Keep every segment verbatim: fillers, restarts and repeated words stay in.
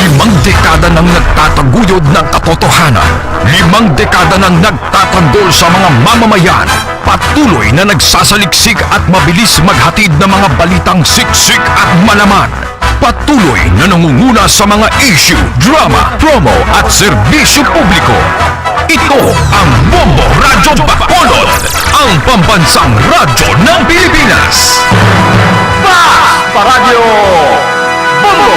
Limang dekada nang nagtataguyod ng katotohanan. Limang dekada nang nagtatanggol sa mga mamamayan. Patuloy na nagsasaliksik at mabilis maghatid ng mga balitang siksik at malaman. Patuloy na nangunguna sa mga issue, drama, promo at serbisyo publiko. Ito ang Bombo Radyo Bacolod, ang pambansang radyo ng Pilipinas. Ba! Paradyo! Bombo!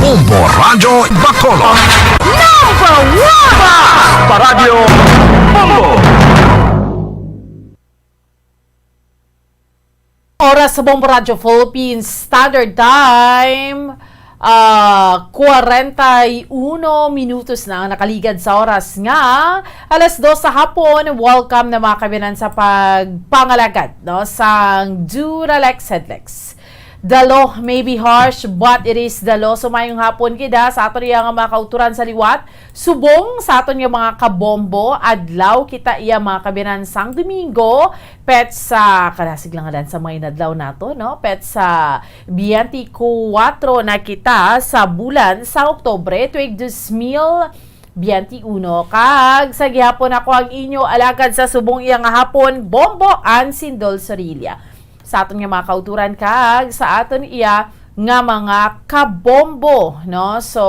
Bombo Radyo Bacolod. Number one! Ba! Paradyo! Bombo! Oras sa Bombo Radyo Philippines Standard Time, ah, kwarenta y uno minutos na ang nakaligad sa oras nga alas dos sa hapon. Welcome na, mga kabiyanan, sa pagpangalagad, no, sang Duralex Headlex. The law may be harsh, but it is the law. So, mayong hapon kita sa aton iya nga mga kauturan sa liwat. Subong sa aton nga mga kabombo, adlaw kita iya, mga kabiyanan, sang Domingo, petsa, kanasig lang nga sa mga inadlaw nato, no? Petsa biyente kuwatro na kita sa bulan sa Oktubre, tuig dos mil biyente uno. Kag sa gihapon, ako ang inyo alagad sa subong iya nga hapon, Bombo Ansindol Sorilla. Sa aton nga mga kauturan kag sa aton iya nga mga kabombo, no? So,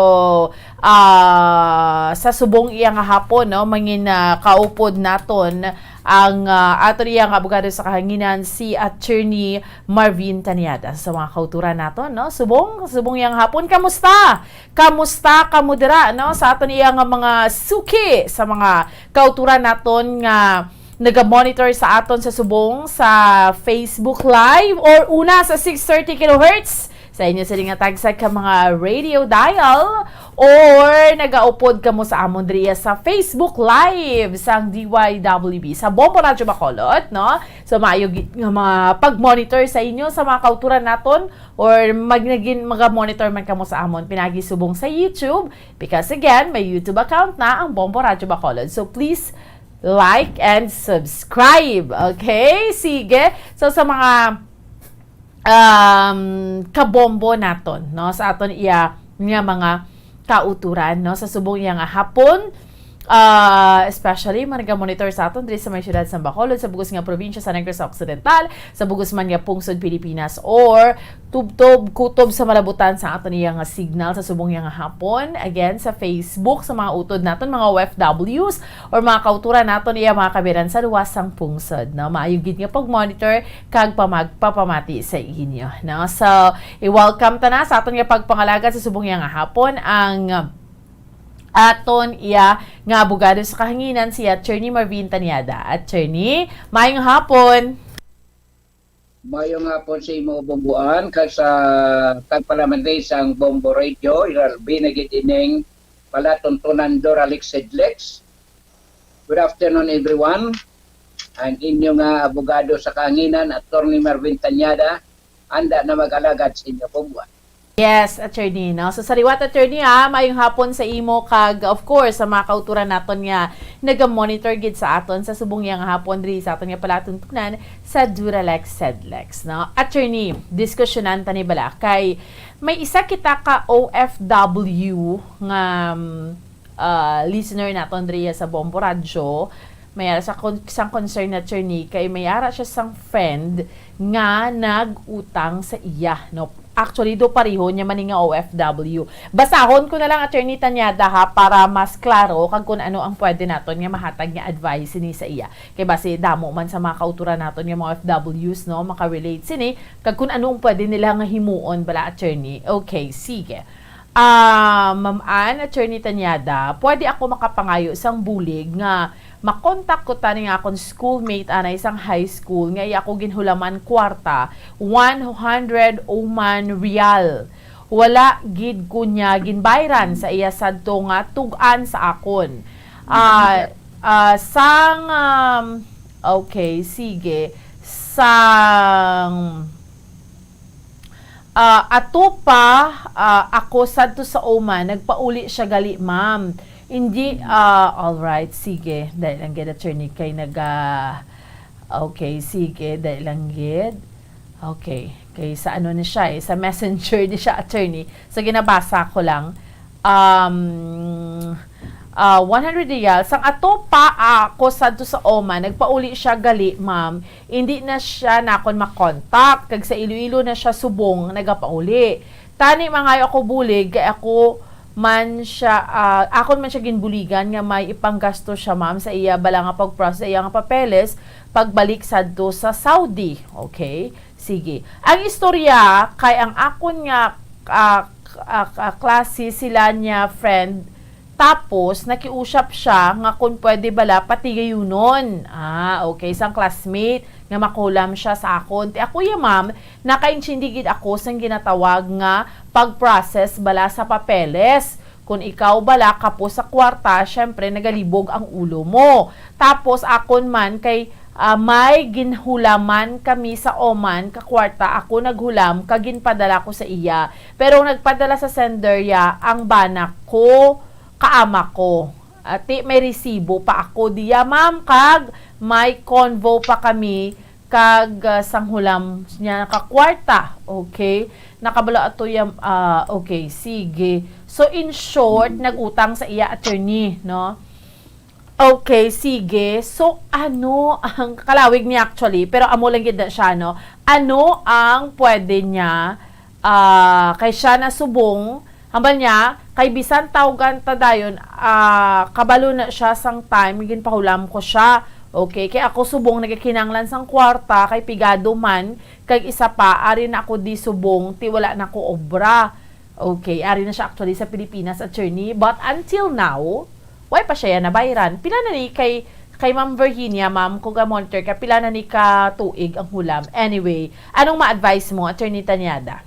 ah, sa subong iya nga hapon, no, mangin, ah, kaupod naton ang, ah, aton iya nga abogado sa kahanginan, si Attorney Marvin Taniada. Sa mga kauturan naton, no? Subong, subong iya nga hapon, kamusta? Kamusta kamo dira, no? Sa aton iya nga mga suki, sa mga kauturan naton nga naga-monitor sa aton sa subong sa Facebook Live or una sa six thirty kilohertz sa inyo sini nga tagsa ka mga radio dial, or nagaupod kamo sa amon diriya sa Facebook Live sang D Y W B sa Bombo Radyo Bacolod, no? So, maayo gid nga mga pag-monitor sa inyo sa mga kauturan naton, or mag-, nagin-, maga-monitor man kamo sa amon pinagi subong sa YouTube, because again, may YouTube account na ang Bombo Radyo Bacolod. So, please like and subscribe. Okay? Sige. So, sa mga, um, kabombo naton, no, sa aton iya nga mga kauturan, no, sa subong iya nga hapon, ah, especially mga naga-monitor sa aton diri sa may siyudad sa Bacolod, sa bugos nga probinsya sa Negros Occidental, sa bugos man nga pungsod Pilipinas, or tubtob, kutob sa malabutan sa aton iya nga signal sa subong iya nga hapon. Again, sa Facebook, sa mga utod naton, mga O F Ws, or mga kauturan naton, iya mga kabiran sa luwas sang pungsod, no? Maayo gid nga pag-monitor kag pamagpapamati sa inyo, no? So, i-welcome ta na sa aton nga pagpangalagad sa subong iya nga hapon ang aton iya nga abogado sa kahanginan, si Attorney Marvin Taniada. Attorney, maayong hapon. Maayong hapon sa imo, Bomboan, kag sa tagpalamati sang Bombo Radio. Grabe na gid ining palatuntunan, Duralex Headlex. Good afternoon, everyone. Ang inyo nga abogado sa kahanginan, Attorney Marvin Tanyada, anda na mag-alagad sa inyo, Bomboan. Yes, attorney, no? So, sa liwat, attorney, ah, maayong hapon sa imo kag, of course, sa mga kauturan naton nga naga-monitor gid sa aton sa subong iya nga hapon diri sa aton nga palatuntunan sa Duralex Sedlex, no? Attorney, diskusyonan ta ni bala kay may isa kita ka O F W nga, um, ah, listener naton diri sa Bombo Radyo. May ara sa kon-, sang concern, attorney, kay may ara siya sang friend nga nag-utang sa iya, no? Actually, do pareho niya man ni nga O F W. Basahon ko na lang, Attorney Tanyada, ha, para mas klaro kag kung ano ang pwede naton nga mahatag nga advice sini sa iya. Kay basi damo man sa mga kauturan naton nga mga O F Ws, no, makarelate sini, kag kung ano ang pwede nila nga himuon bala, Attorney. Okay, sige. Ah, Ma'am Ann, Attorney Tanyada, pwede ako makapangayo sang bulig nga makontak ko tani nga akon schoolmate anay sang high school nga iya ko ginhulaman kwarta, one hundred Oman Riyal. Wala gid ko niya ginbayran sa iya sadto nga tug-an sa akon. Ah, ah, sang, um, okay, sige. Sang, ah, ato pa, ah, ako sadto sa Oman, nagpauli siya gali, ma'am. Hindi, ah, all right, sige. Dali lang gid, attorney, kay naga-, okay, sige, dali lang gid. Okay. Okay, sa ano ni siya eh, sa messenger ni siya, attorney. So, ginabasa ko lang. Um, ah, one hundred real. Sang ato pa ako sadto sa Oman, nagpauli siya gali, ma'am. Hindi na siya nakon makontak. Kag sa Iloilo na siya subong nagapauli. Tani, mangayo ako bulig, kay ako man siya, ah, akon man siya ginbuligan nga may ipanggasto siya, ma'am, sa iya bala nga pag-process sa iya nga papeles pagbalik sadto sa Saudi. Okay? Sige. Ang istorya kay ang akon nga, ah, k-, ah, k-, ah, klase sila niya friend, tapos nakiusap siya nga kung pwede bala patigayunon. Ah, okay, sang classmate nga makulam siya sa akon. Ti ako ya, ma'am, nakaintindi gid ako sang ginatawag nga pag-process bala sa papeles. Kung ikaw bala kapos sa kwarta, syempre nagalibog ang ulo mo. Tapos akon man kay, ah, may ginhulaman kami sa Oman ka kwarta, ako naghulam kag ginpadala ko sa iya. Pero ang nagpadala sa sender ya ang bana ko, kaama ko. Ati, may resibo pa ako diya, ma'am, kag may convo pa kami kag, ah, sang hulam niya nakakwarta. Okay? Nakabalo ato ya, ah, okay, sige. So, in short, nag-utang sa iya, attorney, no? Okay, sige. So, ano ang kalawig niya actually? Pero amo lang gid na siya, no? Ano ang pwede niya, ah, kay siya na subong, hambal niya, kay bisan tawgan ta dayon, ah, kabalo na siya sang time, ginpahulam ko siya. Okay, kay ako subong nagakinanglan sang kwarta, kay pigado man, kag isa pa, ari na ako di subong, ti wala na ko obra. Okay, ari na siya actually sa Pilipinas, attorney. But until now, why pa siya yan nabayran? Pila na ni kay, kay Ma'am Virginia, ma'am, kung ga-monitor ka, pila na ni ka tuig ang hulam? Anyway, anong ma-advise mo, Attorney Tanyada?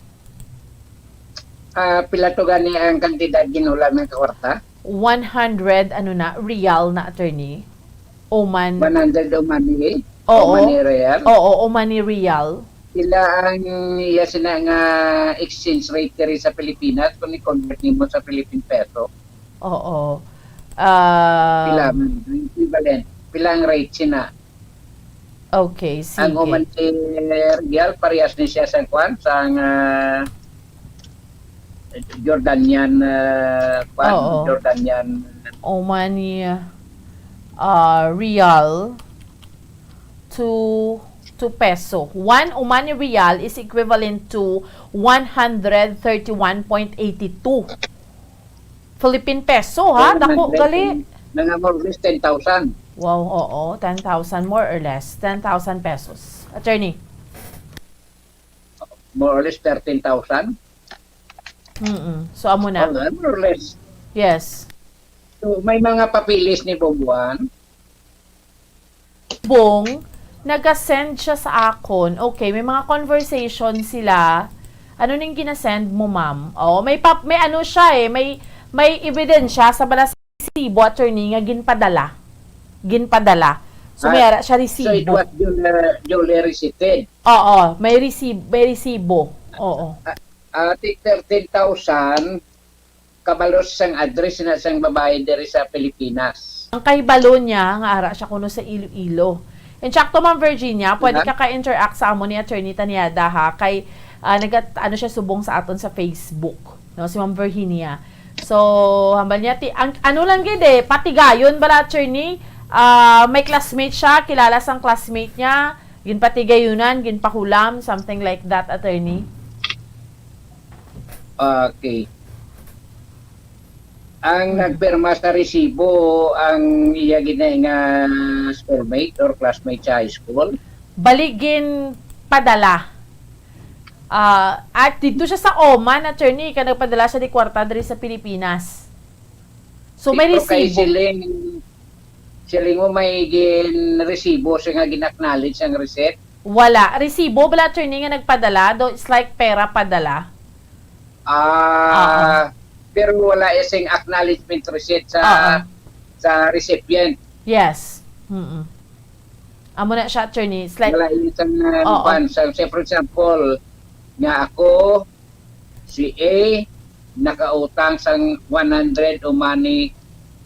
Ah, pila to gani ang kantidad ginhulam nga kwarta? One hundred, ano na, riyal na, attorney. Oman. One hundred Omani? Oo. Omani riyal? Oo, Omani riyal. Pila ang iya sina nga exchange rate diri sa Pilipinas kung i-convert nimo sa Philippine peso? Oo. Ah, Pila man ang equivalent? Pila ang rate sina? Okay, sige. Ang Oman Air Riyal, parehas ni siya sa kwan, sa, ah, Jordanian, ah, kwan, Oo. Jordanian. Omani, ah, Riyal to, to peso. One Omani Riyal is equivalent to one hundred thirty-one point eighty-two Philippine peso, ha? Dako gali. Mga more or less ten thousand. Wow, oo, ten thousand more or less, ten thousand pesos. Attorney. More or less thirteen thousand. Mm-mm. So, amo na. Oh, more or less. Yes. So, may mga papeles ni Bubuan. Bong, naga-send siya sa akon. Okay, may mga conversation sila. Ano ning ginasend mo, ma'am? Oh, may pap-, may ano siya eh, may, may ebidensya sa bala sa resibo, attorney, nga ginpadala. Ginpadala. So, may Ah, ara siya so it resibo. was duly, duly receipted? Oo, may resibo, may resibo. Oo. Ah, ah, ti thirteen thousand, kabalo sang address na sang babae diri sa Pilipinas. Ang kahibalo niya nga ara siya kuno sa Iloilo. Insakto, Ma'am Virginia, pwede Aha. ka ka-interact sa amo ni Attorney Taniada, ha, kay, ah, nagat-, ano siya, subong sa aton sa Facebook, no, si Ma'am Virginia. So, hambal niya, ti-, ang, ano lang gid eh, patigayon bala, attorney, ah, may classmate siya, kilala sang classmate niya, ginpatigayunan, ginpahulam, something like that, attorney. Okay. Ang Hmm. nagpirma sa resibo, ang iya gid na nga schoolmate or classmate sa high school? Bali, ginpadala. Ah, at dito siya sa Oman, attorney, ka nagpadala siya di kwarta diri sa Pilipinas. So, may Pero kay resibo. siling, siling mo may gin-, resibo siya nga gin-acknowledge ang receipt? Wala. Resibo bala, attorney, nga nagpadala, though it's like pera padala. Ah, Oo. Pero wala sing acknowledgement receipt sa, Oo. sa recipient. Yes. Mm-mm. Amo na siya, attorney. It's like, Wala yung isang, uh, Oo. kwan, sa, say, for example, nga ako, si A, nakautang sang one hundred Omani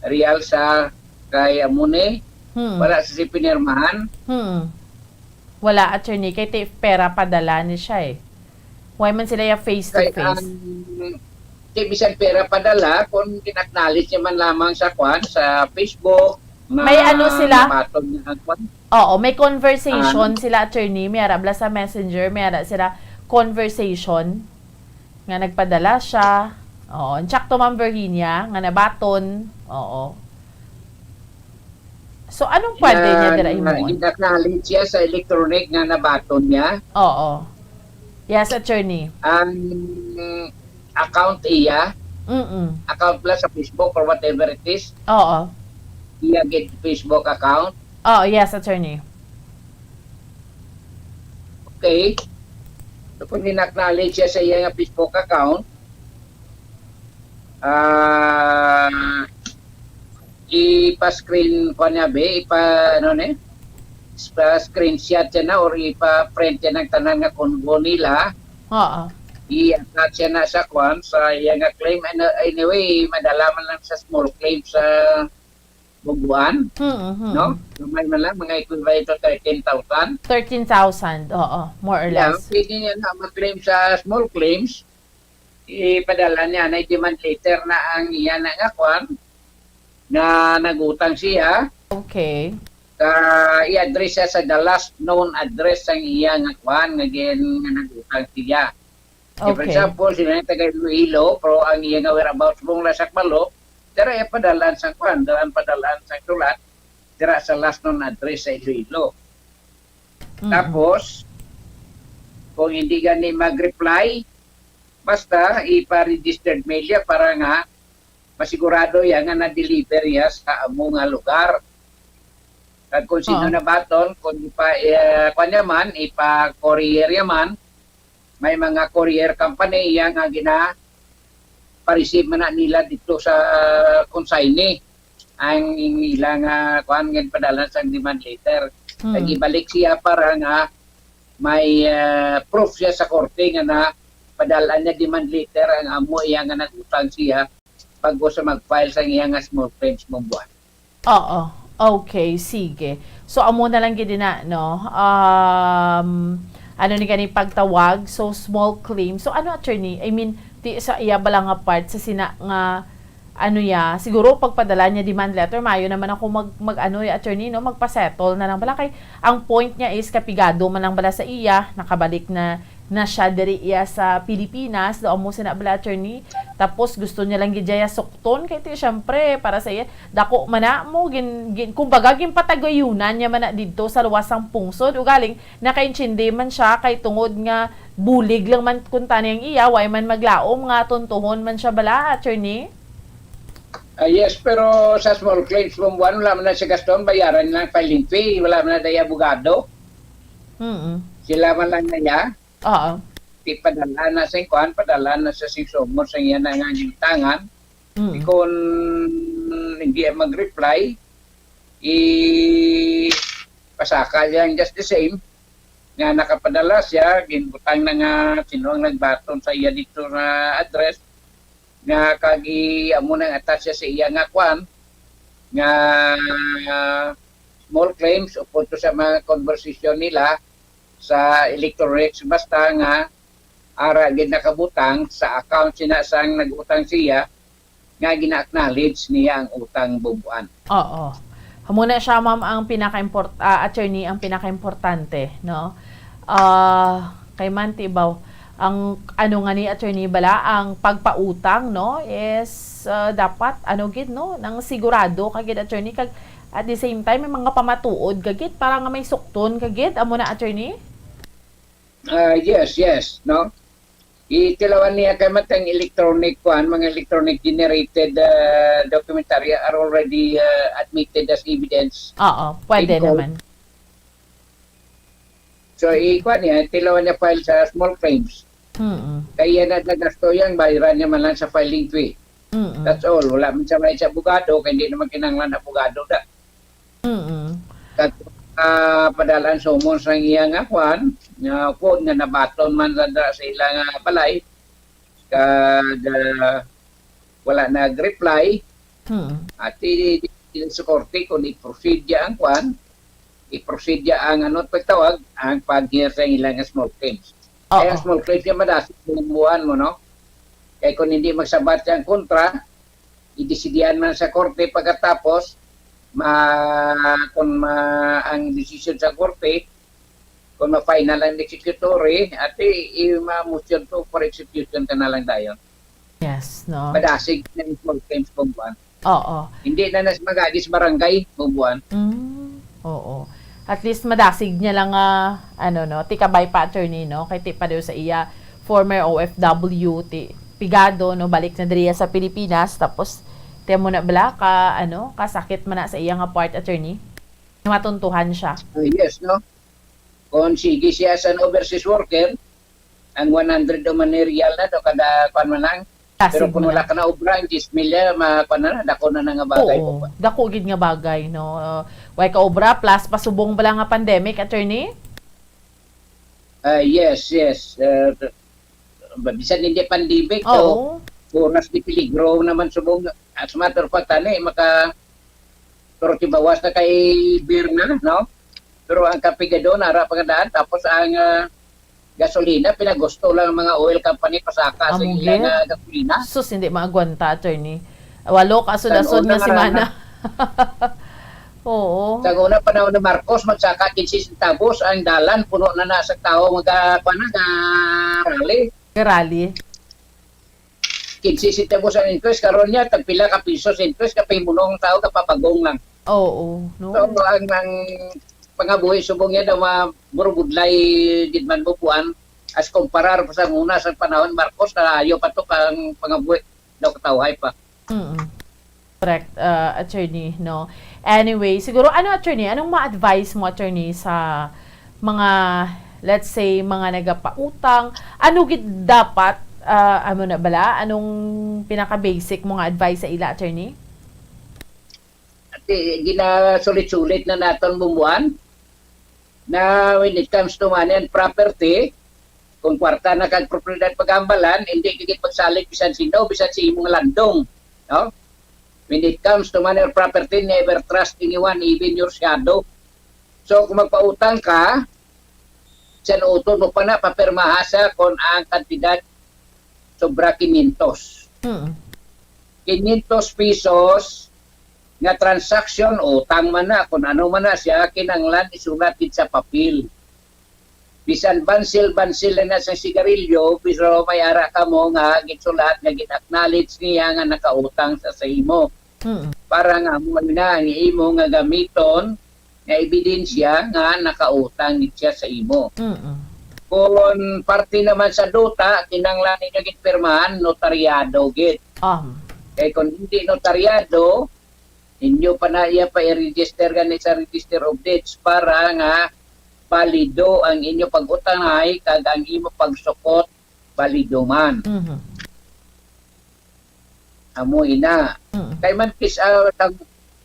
riyal sa kay Amune. Hmm. Wala sa si pinirmahan. Hmm. Wala, attorney. Kay ti-, pera padala ni siya eh. Why man sila ya face to Kay face? Ang di bisan pera padala kung gin-acknowledge niya man lamang sa kwan, sa Facebook. May ano sila? Nabaton niya ang kwan. Oo, may conversation sila, attorney. May ara bala sa messenger, may ara sila conversation nga nagpadala siya. Oo, check to Ma'am Virginia nga nabaton. Oo. So, anong pwede niya dira himuon? Gin-acknowledge siya sa electronic nga nabaton niya. Oo. Yes, attorney. Ang account iya, Mm. account lang sa Facebook or whatever it is, Oo. iya gid Facebook account. Oh, yes, attorney. Okay. So, kung gin-acknowledge siya sa iya nga Facebook account, ah, ipa-screen ko niya, be, ipa, ano ni? Ipa-screenshot siya na or ipa-print siya ng tanan nga convo nila. Oo. I-attach siya na sa kwan, sa iya nga claim. Ano, anyway, madala man lang sa small claim sa Bumbuan, Mm-hmm. No? Gamay man lang, mga equivalent to thirteen thousand. Thirteen thousand, oo, more or Yeah, less. Pwede niya na mag-claim sa small claims. Ipadala niya na demand letter na ang iya na nga kwan, na nagutang siya. Okay. Ka i-address siya sa the last known address sang iya nga kwan, nga gin-, nga nagutang siya. Say, for Okay. example, sila yung taga Iloilo, pero ang iya nga whereabouts mong nasa Kmalo, dira iya padalaan sang kwan, dira ang padalaan sang sulat, dira sa last known address sa Iloilo. Mm. Tapos, kung hindi gani mag-reply, basta ipa-registered mail niya para nga masigurado ya nga na-deliver ya sa amo nga lugar. Kag kung sino Oo. nabaton, kung ipa, eh, kwan niya man, ipa-courier ya man, may mga courier company iya nga gina pa-receive man na nila dito sa consignee ang ila nga kwan nga padala sang demand letter. Hmm. Kag ibalik siya para nga may, ah, proof siya sa korte nga na padalaan niya demand letter ang amo iya nga nagutang siya pag sa mag-file sa iya nga small claims Bumbuan. Oo. Okay, sige. So, amo na lang gid na, no? Um, ano ni gani pagtawag? So, small claim. So, ano, attorney? I mean, ti sa iya bala nga part sa sina nga ano ya, siguro pagpadala niya demand letter, maayo naman ako mag, mag ano ya, attorney, no, magpa-settle na lang bala kay ang point niya is kapigado man lang bala sa iya, nakabalik na na siya diri iya sa Pilipinas, do amo sina bala, attorney. Tapos gusto niya lang gid iya sukton kay ti syempre para sa iya dako man na mo gin, gin kumbaga ginpatagayunan niya man na didto sa luwas sang pungsod. Ugaling nakaintindi man siya kay tungod nga bulig lang man kuntani ang iya, way man maglaom nga tuntuhon man siya bala, attorney. Ah, yes, pero sa small claims Bumbuan, wala man na siya gaston, bayaran lang filing fee, wala man na day abogado. Mm. Sila man lang na niya, Oo. ti padala na sa kuan, padala na sa sing summons sa iya na nga gintangan. Mm. Kung hindi mag-reply, i pasaka niya just the same nga nakapadala siya, ginbutang na nga sino ang nagbaton sa iya dito nga address, nga kag i-, amo nang attach siya sa iya nga kwan, nga small claims upod to sa mga conversation nila sa electronics, basta nga ara gid nakabutang sa account sina sang nag-utang siya nga gina-acknowledge niya ang utang Bumbuan. Oo. Amo na siya, ma'am, ang pinaka-import-, ah, attorney, ang pinaka-importante, no? Ah, kay man ti baw, ang ano nga ni attorney bala, ang pagpautang, no, is, ah, dapat ano gid, no, nang sigurado ka gid, attorney, kag at the same time may mga pamatuod ka gid para nga may sukton ka gid, amo na, attorney? Ah, yes, yes, no. Itilawan niya kay matang electronic kuan, mga electronic generated, ah, documentary are already, ah, admitted as evidence. Oo, pwede Ikaw- naman. So, ikuan niya, tilawan niya file sa small claims. Mm. Kaya na nagasto yan, bayaran niya man lang sa filing fee. Mm. That's all. Wala man siya may sa abogado, kaya hindi naman kinahanglan abogado na. Mm. Kag, ah, padalaan summons ang iya nga kwan, nga upod nga nabaton man sa, sa ila nga balay, kag, ah, wala nag-reply, Mm. at i-, i-, sa korte kung i-proceed niya ang kwan, i-proceed niya ang ano pagtawag, ang pag-hear sa ila nga small claims. Kaya ang small claims niya madasig, buwan mo, no? Kaya kung hindi magsabat siya ang kontra, idesidihan man sa korte pagkatapos, ma, kung ma, ang desisyon sa korte, kung ma-final ang executory, ati, i-, ma-motion to for execution ka na lang dayon. Yes, no? Madasig na yung small claims, buwan. Oo. Hindi na nas magagis barangay, buwan. Mm, oo. At least madasig niya lang nga, ano, no, ti kabay pa, attorney, no, kay ti pa daw sa iya former O F W, ti pigado, no, balik na diriya sa Pilipinas, tapos ti mo na bala ka, ano, kasakit man na sa iya nga part, attorney, matuntuhan siya. Ah, yes, no? Kung sige siya sa overseas worker, ang one hundred o man ni riyal na to kada kwan man lang. Pero Dasig kung mo wala na. Ka na obra, ang diyes mil, ma, kwan na, dako na na nga bagay Oo, po. Dako gid nga bagay, no? Uh, way ka obra, plus pasubong bala nga pandemic, attorney? Ah, yes, yes. Uh, bisan hindi pandemic, to, Oo. Oras di peligro naman subong. As a matter of fact, ani, maka, pero tibawas na kay Birna, no? Pero ang kapigadon, ara pa nga daan, tapos ang ah, gasolina, pinagusto lang ang mga oil company pasaka sa Amo ila gid. Nga gasolina. Sus, hindi maagwanta, attorney. Walo ka asod-asod Sa una nga nga semana. Oo. Sa una panahon ni Marcos, magsaka kinse centavos ang dalan, puno na na sa tao, mga, kuwan na, nga rally. Karali. Kinse centavos ang interest, karon niya, tagpila ka pisos interest, kapay munong tao, kapapagong lang. Oo, no? So, ang, ang pangabuhi subong yan, ang mga burubudlay, gid man mo, buwan, as comparar pa sa una sa panahon Marcos, kalayo pa to, ang pangabuhi daw katawhay pa. Mm. Correct, uh, attorney, no? Anyway, siguro, ano, attorney, anong ma-advise mo, attorney, sa mga, let's say, mga nagapautang? Ano gid dapat, uh, ano na bala? Anong pinaka-basic mo nga advice sa ila, attorney? At eh, ginasulit-sulit na naton bumbuan na when it comes to money and property, kung kwarta na kag propiedad paghambalan, hindi ka gid magsalig bisan sino, bisan sa imong landong, no? When it comes to money or property, never trust anyone, even your shadow. So, kung magpautang ka, sa utod mo pa na, papirmaha sa kung ang kantidad sobra kinyentos. Mm. Kinyentos pesos nga transaction, utang man na, kung ano man na siya, kinanglan isulat gid sa papel. Bisan bansil-bansil na sa sigarilyo, pero may ara ka mo nga gisulat nga gin-acknowledge niya nga nakautang sa sa imo. Mm. Para nga mo na ang imo nga gamiton nga ebidensya nga nakautang gid siya sa imo. Mm. Kung parte naman sa duta, kinanglan ninyo gid pirmahan, notaryado gid. Um. Kay kung hindi notaryado, inyo pa na iya pa i-register gani sa Register of Deeds para nga balido ang inyo pag-utangay kag ang imo pagsukot balido man. Mhm. Amo ina. Mm. Kay man kis ah, tag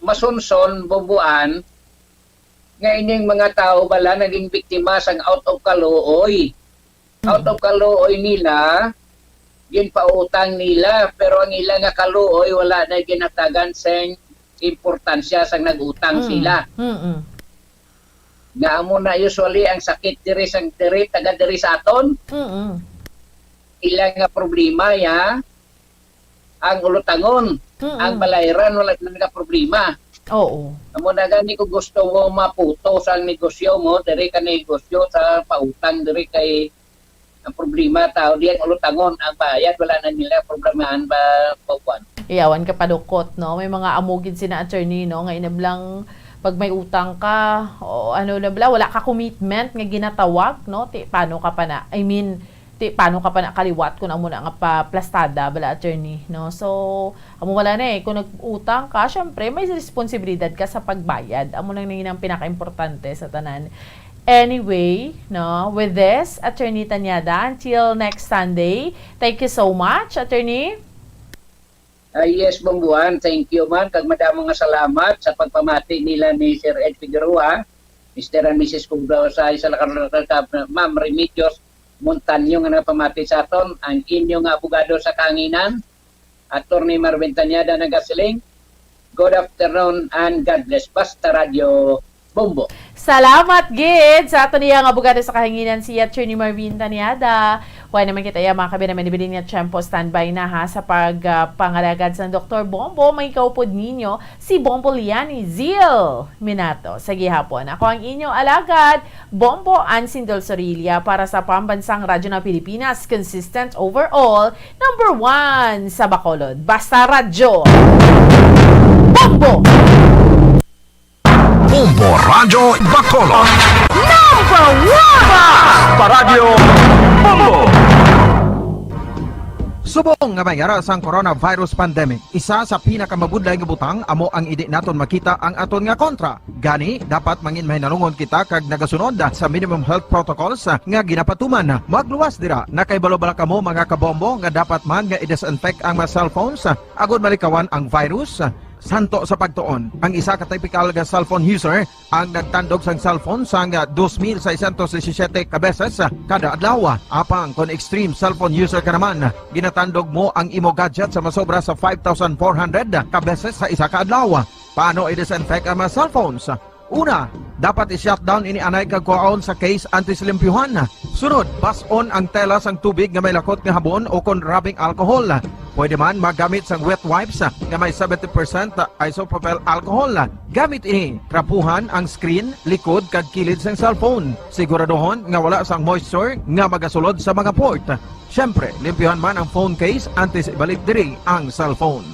masunson bubuan nga ining mga tao bala naging biktima sang out of kaluoy. Out of kaluoy nila, ginpautang nila, pero ang ila nga kaluoy wala na ginatagan sang importansya sang nag-utang Mm. sila. Mm-mm. Nga amo na usually ang sakit diri sang diri taga diri sa aton. Mm-mm. Ila nga problema ya ang ulutangon. Mm-mm. Ang balayran wala na nga problema. Oo. Amo na gani kung gusto mo maputos ang negosyo mo, diri ka negosyo sa pautang diri kay ang problema tao diyan ulutangon ang bayad wala na nila problemahan ba kuwan. Iyawan ka padukot, no? May mga amo gid sina attorney, no? Nga inablang pag may utang ka, o ano na bala, wala ka commitment nga ginatawag, no? Ti, paano ka pa na, I mean, ti, paano ka pa na kaliwat kung amo na nga paplastada bala, attorney, no? So, amo wala na eh. Kung nag-utang ka, syempre, may responsibilidad ka sa pagbayad. Amo nang nangin ang pinaka-importante sa tanan. Anyway, no, with this, Attorney Tanyada, until next Sunday, thank you so much, Attorney. Ah, yes, Bong Juan, thank you man. Kag madamo nga salamat sa pagpamati nila ni Sir Ed Figueroa, Mister and Missus Cobra Usahay sa Lacarlota, kag Ma'am Remedios Montaño nga nagpamati sa aton, ang inyo nga abogado sa kahanginan, Attorney Marvin Tanyada nagasiling, good afternoon and God bless. Basta Radyo Bombo. Salamat gid sa aton iya nga abogado sa kahanginan, si Attorney Marvin Taniada. Wa naman kita iya, mga kabinaman, ibilin nga tiyempo, standby na ha sa pag, ah, pangalagad sa Doktor Bombo. May kaupod ninyo si Bombo Liani Zil Minato. Sa gihapon, ako ang inyo alagad, Bombo Ansindol Sorilla, para sa Pambansang Radyo ng Pilipinas, consistent overall, number one sa Bacolod. Basta Radyo, Bombo! Bombo Radyo Bacolod. Number one! Paradyo Bombo! Subong nga may ara sang coronavirus pandemic, isa sa pinakamabudlay nga butang amo ang hindi naton makita ang aton nga kontra. Gani, dapat mangin mahinalungon kita kag nagasunod sa minimum health protocols nga ginapatuman. Magluwas dira, nakahibalo bala kamo, mga kabombo, nga dapat man nga i-disinfect ang mga cellphones agod malikawan ang virus? Santo sa pagtuon, ang isa ka typical nga cellphone user ang nagtandog sang cellphone sang dos mil seiscientos disisiete ka beses kada adlaw. Apang kon extreme cellphone user ka naman, ginatandog mo ang imo gadget sa masobra sa five thousand four hundred ka beses sa isa ka adlaw. Paano i-disinfect ang mga cellphones? Una, dapat i-shutdown ini anay kag kuhaon sa case antes limpyuhan. Sunod, bas-on ang tela sang tubig nga may lakot nga habon o kon rubbing alcohol. Pwede man magamit sang wet wipes nga may seventy percent isopropyl alcohol. Gamit ini, trapuhan ang screen, likod kag kilid sang cellphone. Siguraduhon nga wala sang moisture nga magasulod sa mga port. Siyempre, limpyuhan man ang phone case antes ibalik diri ang cellphone.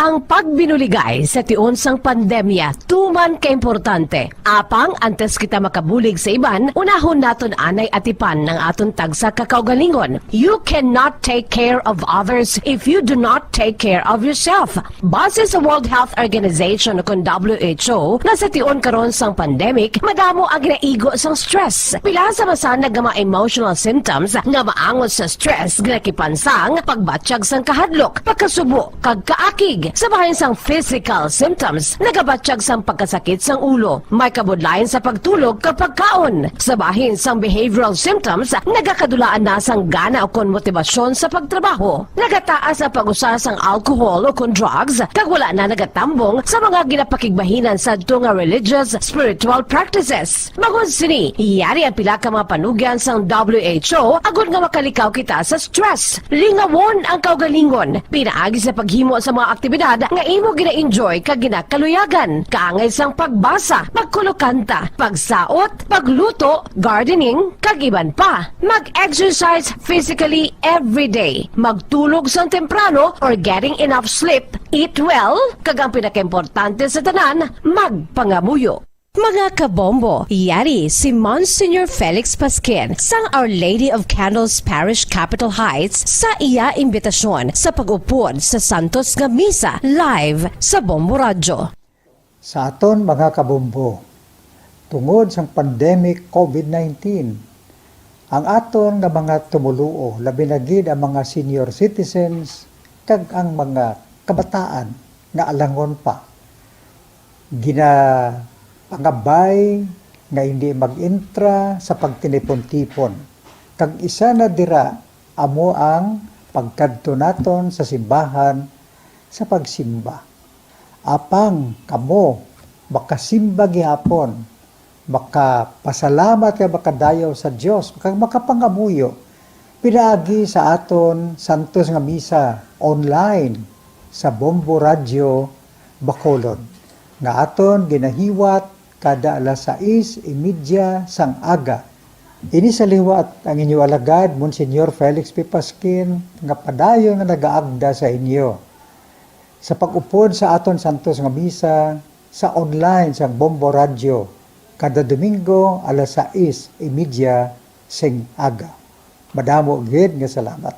Ang pagbinuligay sa tion sang pandemya tuman kaimportante. Apang antes kita makabulig sa iban, unahon naton anay atipan ang aton tagsa ka kaugalingon. You cannot take care of others if you do not take care of yourself. Base sa World Health Organization ukon W H O, nga sa tion karon sang pandemic, madamo ang ginaigo sang stress. Pila sa masanag nga mga emotional symptoms nga maangot sa stress, ginakipan sang pagbatyag sang kahadlok, pagkasubo, kag kaakig. Sa bahin sang physical symptoms, nagabatyag sang pagkasakit sang ulo, may kabudlayan sa pagtulog kag pagkaon. Sa bahin sang behavioral symptoms, nagakadulaan na sang gana ukon motibasyon sa pagtrabaho. Nagataas ang pag-usa sang alcohol ukon drugs, kag wala na nagatambong sa mga ginapakigbahinan sadto nga religious, spiritual practices. Bangod sini, yari ang pila ka mga panugyan sang W H O agod nga makalikaw kita sa stress. Lingawon ang kaugalingon pinaagi sa paghimo sa mga aktibidad nga imo gina-enjoy kag ginakaluyagan, kaangay sang pagbasa, pagkulokanta, pagsaot, pagluto, gardening, kag iban pa. Mag-exercise physically every day. Magtulog sang temprano or getting enough sleep. Eat well, kag ang pinakaimportante sa tanan, magpangamuyo. Mga kabombo, yari si Monsignor Felix Pasquin sang Our Lady of Candles Parish, Capitol Heights, sa iya imbitasyon sa pag-upod sa Santos nga Misa live sa Bombo Radyo. Sa aton mga kabombo, tungod sang pandemic COVID nineteen, ang aton nga mga tumoluo, labi na gid ang mga senior citizens kag ang mga kabataan nga alangon pa, ginapangabay nga hindi mag-intra sa pagtinipon-tipon, kag isa na dira amo ang pagkadto naton sa simbahan sa pagsimba. Apang kamo makasimba gihapon, makapasalamat kag makadayaw sa Dios, kag makapangamuyo pinaagi sa aton santos nga misa online sa Bombo Radyo Bacolod, nga aton ginahiwat kada alas sais y media sang aga. Ini sa liwat ang inyo alagad, Monsignor Felix P. Pasquin, nga padayon nga nagaagda sa inyo sa pag-upod sa aton santos nga misa sa online sang Bombo Radyo kada Domingo alas sais y media sing aga. Madamo gid nga salamat.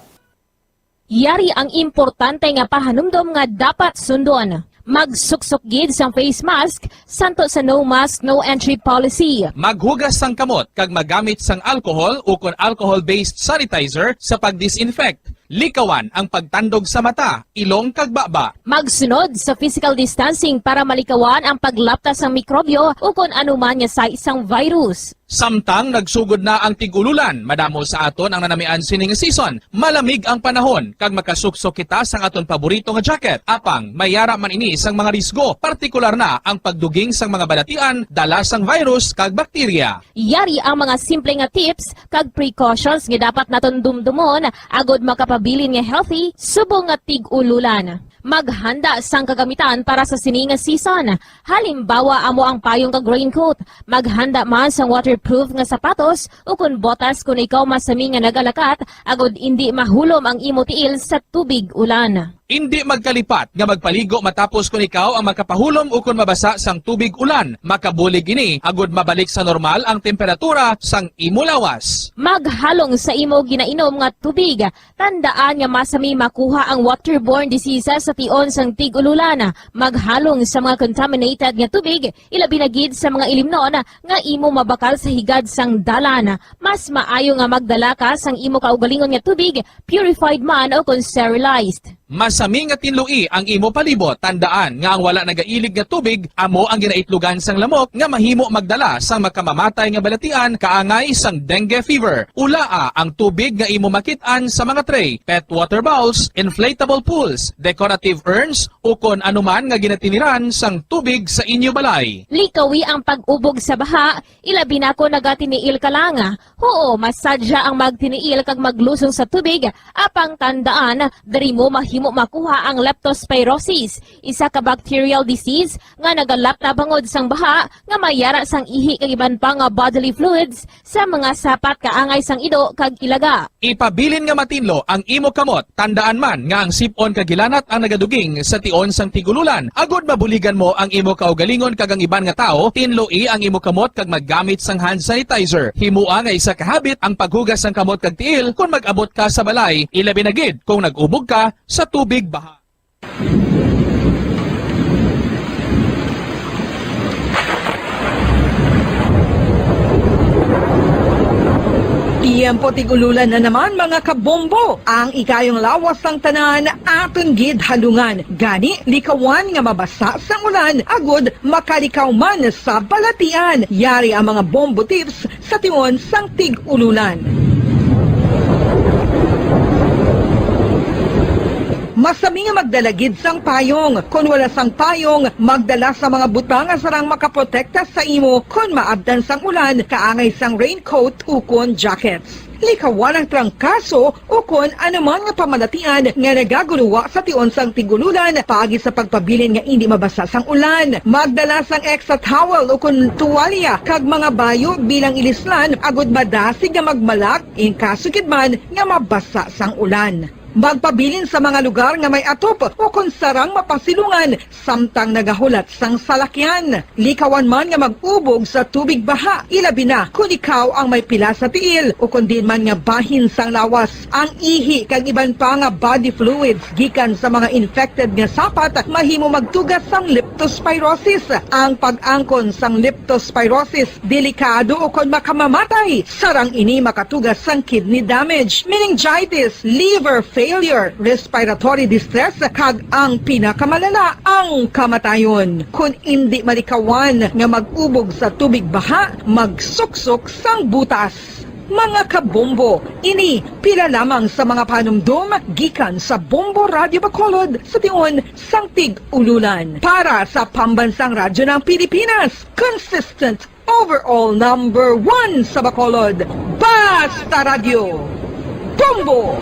Yari ang importante nga pahanumdom nga dapat sundon. Magsuksok gid sang face mask santo sa no mask, no entry policy. Maghugas sang kamot kag magamit sang alcohol ukon alcohol-based sanitizer sa pag-disinfect. Likawan ang pagtandog sa mata, ilong kag baba. Magsunod sa physical distancing para malikawan ang paglapta sang mikrobyo o kon anuman nga size sang virus. Samtang nagsugod na ang tig-ululan, madamo sa aton ang nanamian sining season. Malamig ang panahon kag makasuksok kita sang aton paborito nga jacket. Apang may ara man ini sang mga risgo, partikular na ang pagduging sang mga balatian dala sang virus kag bakterya. Yari ang mga simple nga tips kag precautions nga dapat naton dumdumon agod makapabilin nga healthy subong nga tig-ululan. Maghanda sang kagamitan para sa sini nga season. Halimbawa, amo ang payong kag raincoat. Maghanda man sang waterproof nga sapatos o kon botas kon ikaw masami nga nagalakat, agod indi mahulom ang imo tiil sa tubig ulan. Indi magkalipat nga magpaligo matapos kon ikaw ang makapahulom o kon mabasa sang tubig ulan. Makabulig ini agod mabalik sa normal ang temperatura sang imo lawas. Maghalong sa imo ginainom nga tubig. Tandaan nga masami makuha ang waterborne diseases sa tion sang tig-ululan. Maghalong sa mga contaminated nga tubig, ilabi na gid sa mga ilimnon nga imo mabakal sa higad sang dalan. Mas maayo nga magdala ka sang imo kaugalingon nga tubig, purified man o kon sterilized. Masami nga tinloi ang imo palibot. Tandaan nga ang wala nagailig nga tubig amo ang ginaitlogan sang lamok nga mahimo magdala sang makamamatay nga balatian kaangay sang dengue fever. Ulaa ang tubig nga imo makit-an sa mga tray, pet water bowls, inflatable pools, decorative urns, o kon anuman nga ginatiniran sang tubig sa inyo balay. Likawi ang pag-ubog sa baha, ilabi na kon nagatiniil ka lang. Huo, masadya ang magtiniil kag maglusong sa tubig, apang tandaan, diri mo mahimo makuha ang leptospirosis, isa ka bacterial disease nga nagalapta bangod sang baha nga may ara sang ihi kag iban pa nga bodily fluids sa mga sapat kaangay sang ido kag ilaga. Ipabilin nga matinlo ang imo kamot. Tandaan man nga ang sip-on kag hilanat ang nagaduging sa tion sang tig-ululan. Agod mabuligan mo ang imo kaugalingon kag ang iban nga tawo, tinloi ang imo kamot kag maggamit sang hand sanitizer. Himoa nga isa ka habit ang paghugas sang kamot kag tiil kon mag-abot ka sa balay, ilabi na gid kon nag-ubog ka sa tubig baha. Tiyempo tig-ululan na naman, mga kabombo. Ang ikayong lawas sang tanan aton gid halungan. Gani, likawan nga mabasa sang ulan agud makalikaw man sa balatian. Yari ang mga bombo tips sa tion sang tig-ululan. Masami nga magdala gid sang payong. Kon wala sang payong, magdala sa mga butang nga sarang makaprotekta sa imo kon maabtan sang ulan, kaangay sang raincoat ukon jackets. Likawan ang trangkaso ukon anuman nga pamalatian nga nagaguluwa sa tion sang tig-ululan paagi sa pagpabilin nga indi mabasa sang ulan. Magdala sang extra towel ukon tuwalya kag mga bayo bilang ilislan agud madasig nga magmalak in kaso gid man nga mabasa sang ulan. Magpabilin sa mga lugar nga may atop ukon sarang mapasilungan samtang nagahulat sang salakyan. Likawan man nga mag-ubog sa tubig baha, ilabi na kon ikaw ang may pila sa tiil ukon diin man nga bahin sang lawas. Ang ihi kag iban pa nga body fluids gikan sa mga infected nga sapat mahimo magtuga sang leptospirosis. Ang pag-angkon sang leptospirosis delikado ukon makamamatay. Sarang ini makatuga sang kidney damage, meningitis, liver failure, respiratory distress, kag ang pinakamalala, ang kamatayon. Kon indi malikawan nga mag-ubog sa tubig baha, magsuksok sang butas. Mga kabombo, ini pila lamang sa mga panumdom gikan sa Bombo Radio Bacolod sa tion sang tig-ululan. Para sa Pambansang Radyo ng Pilipinas, consistent overall number one sa Bacolod, Basta Radyo, Bombo!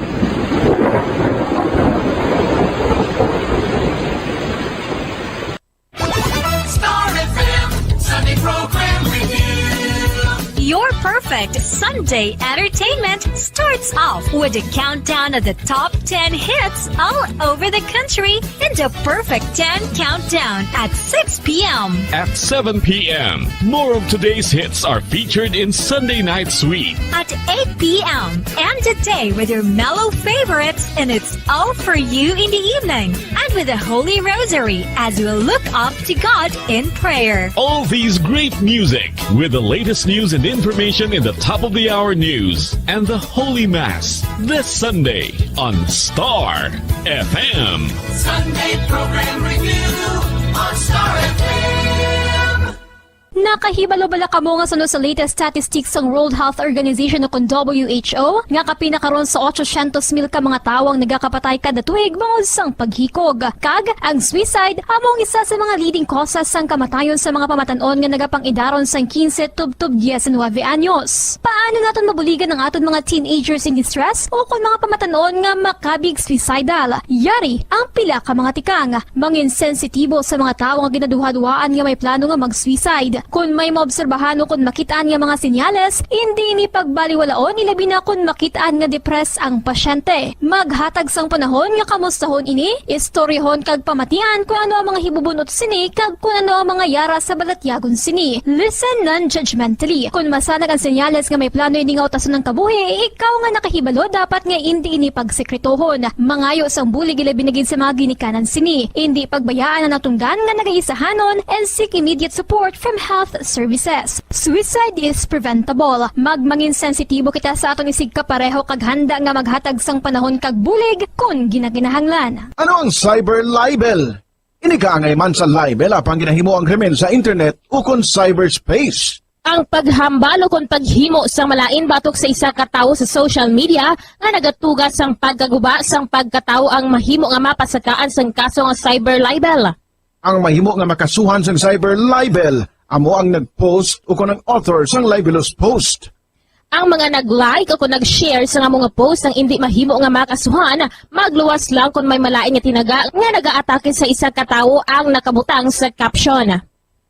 Star F M Sunday Program Review. Your perfect Sunday entertainment starts off with a countdown of the top ten hits all over the country in the Perfect ten Countdown at six p.m. At seven p.m., more of today's hits are featured in Sunday Night Sweet. At eight p.m., end the day with your mellow favorites, and it's all for you in the evening, and with the Holy Rosary as we look up to God in prayer. All these great music with the latest news and information in the Top of the hour news and the Holy Mass this Sunday on Star F M. Sunday Program Review on Star F M. Nakahibalo bala kamo nga suno sa latest statistics sang World Health Organization o kon W H O nga kapin na karon sa ochocientos mil ka mga tawo ang nagakapatay kada tuig bangod sang paghikog? Kag ang suicide amo ang isa sa mga leading causes sang kamatayon sa mga pamatan-on nga nagapang-idaron sang quince tubtob diecinuebe anyos. Paano naton mabuligan ang aton mga teenagers in distress o kon mga pamatan-on nga makabig suicidal? Yari ang pila ka mga tikang. Mangin sensitibo sa mga tawo nga ginaduhaduhaan nga may plano nga mag-suicide. Kon may maobserbahan o kon makit-an nga mga senyales, indi ini pagbaliwalaon, ilabi na kon makit-an nga depressed ang pasyente. Maghatag sang panahon nga kamustahon ini, istoryahon kag pamatian kon ano ang mga hibubun-ot sini kag kon ano ang mga yara sa balatyagon sini. Listen non-judgmentally. Kon masanag ang senyales nga may plano ini nga utason ang kabuhi, ikaw nga nakahibalo dapat nga indi ini pagsekretohon. Mangayo sang bulig, ilabi na gid sa mga ginikanan sini. Indi pagbayaan ang natungdan nga nagaisahanon and seek immediate support from health services. Suicide is preventable. Magmangin sensitibo kita sa aton isigkapareho kag handa nga maghatag sang panahon kag bulig kon ginakinahanglan. Ano ang cyber libel? Ini kaangay man sa libel apang ginahimo ang krimen sa internet ukon cyberspace. Ang paghambal ukon paghimo sang malain batok sa isa ka tawo sa social media nga nagatuga sang pagkaguba sang pagkatawo ang mahimo nga mapasakaan sang kaso nga cyber libel. Ang mahimo nga makasuhan sang cyber libel amo ang nag-post ukon ang author sang libelous post. Ang mga nag-like o kon nag-share sa amo nga post ang indi mahimo nga makasuhan, magluwas lang kon may malain nga tinaga nga nagaatake sa isa ka tawo ang nakabutang sa caption.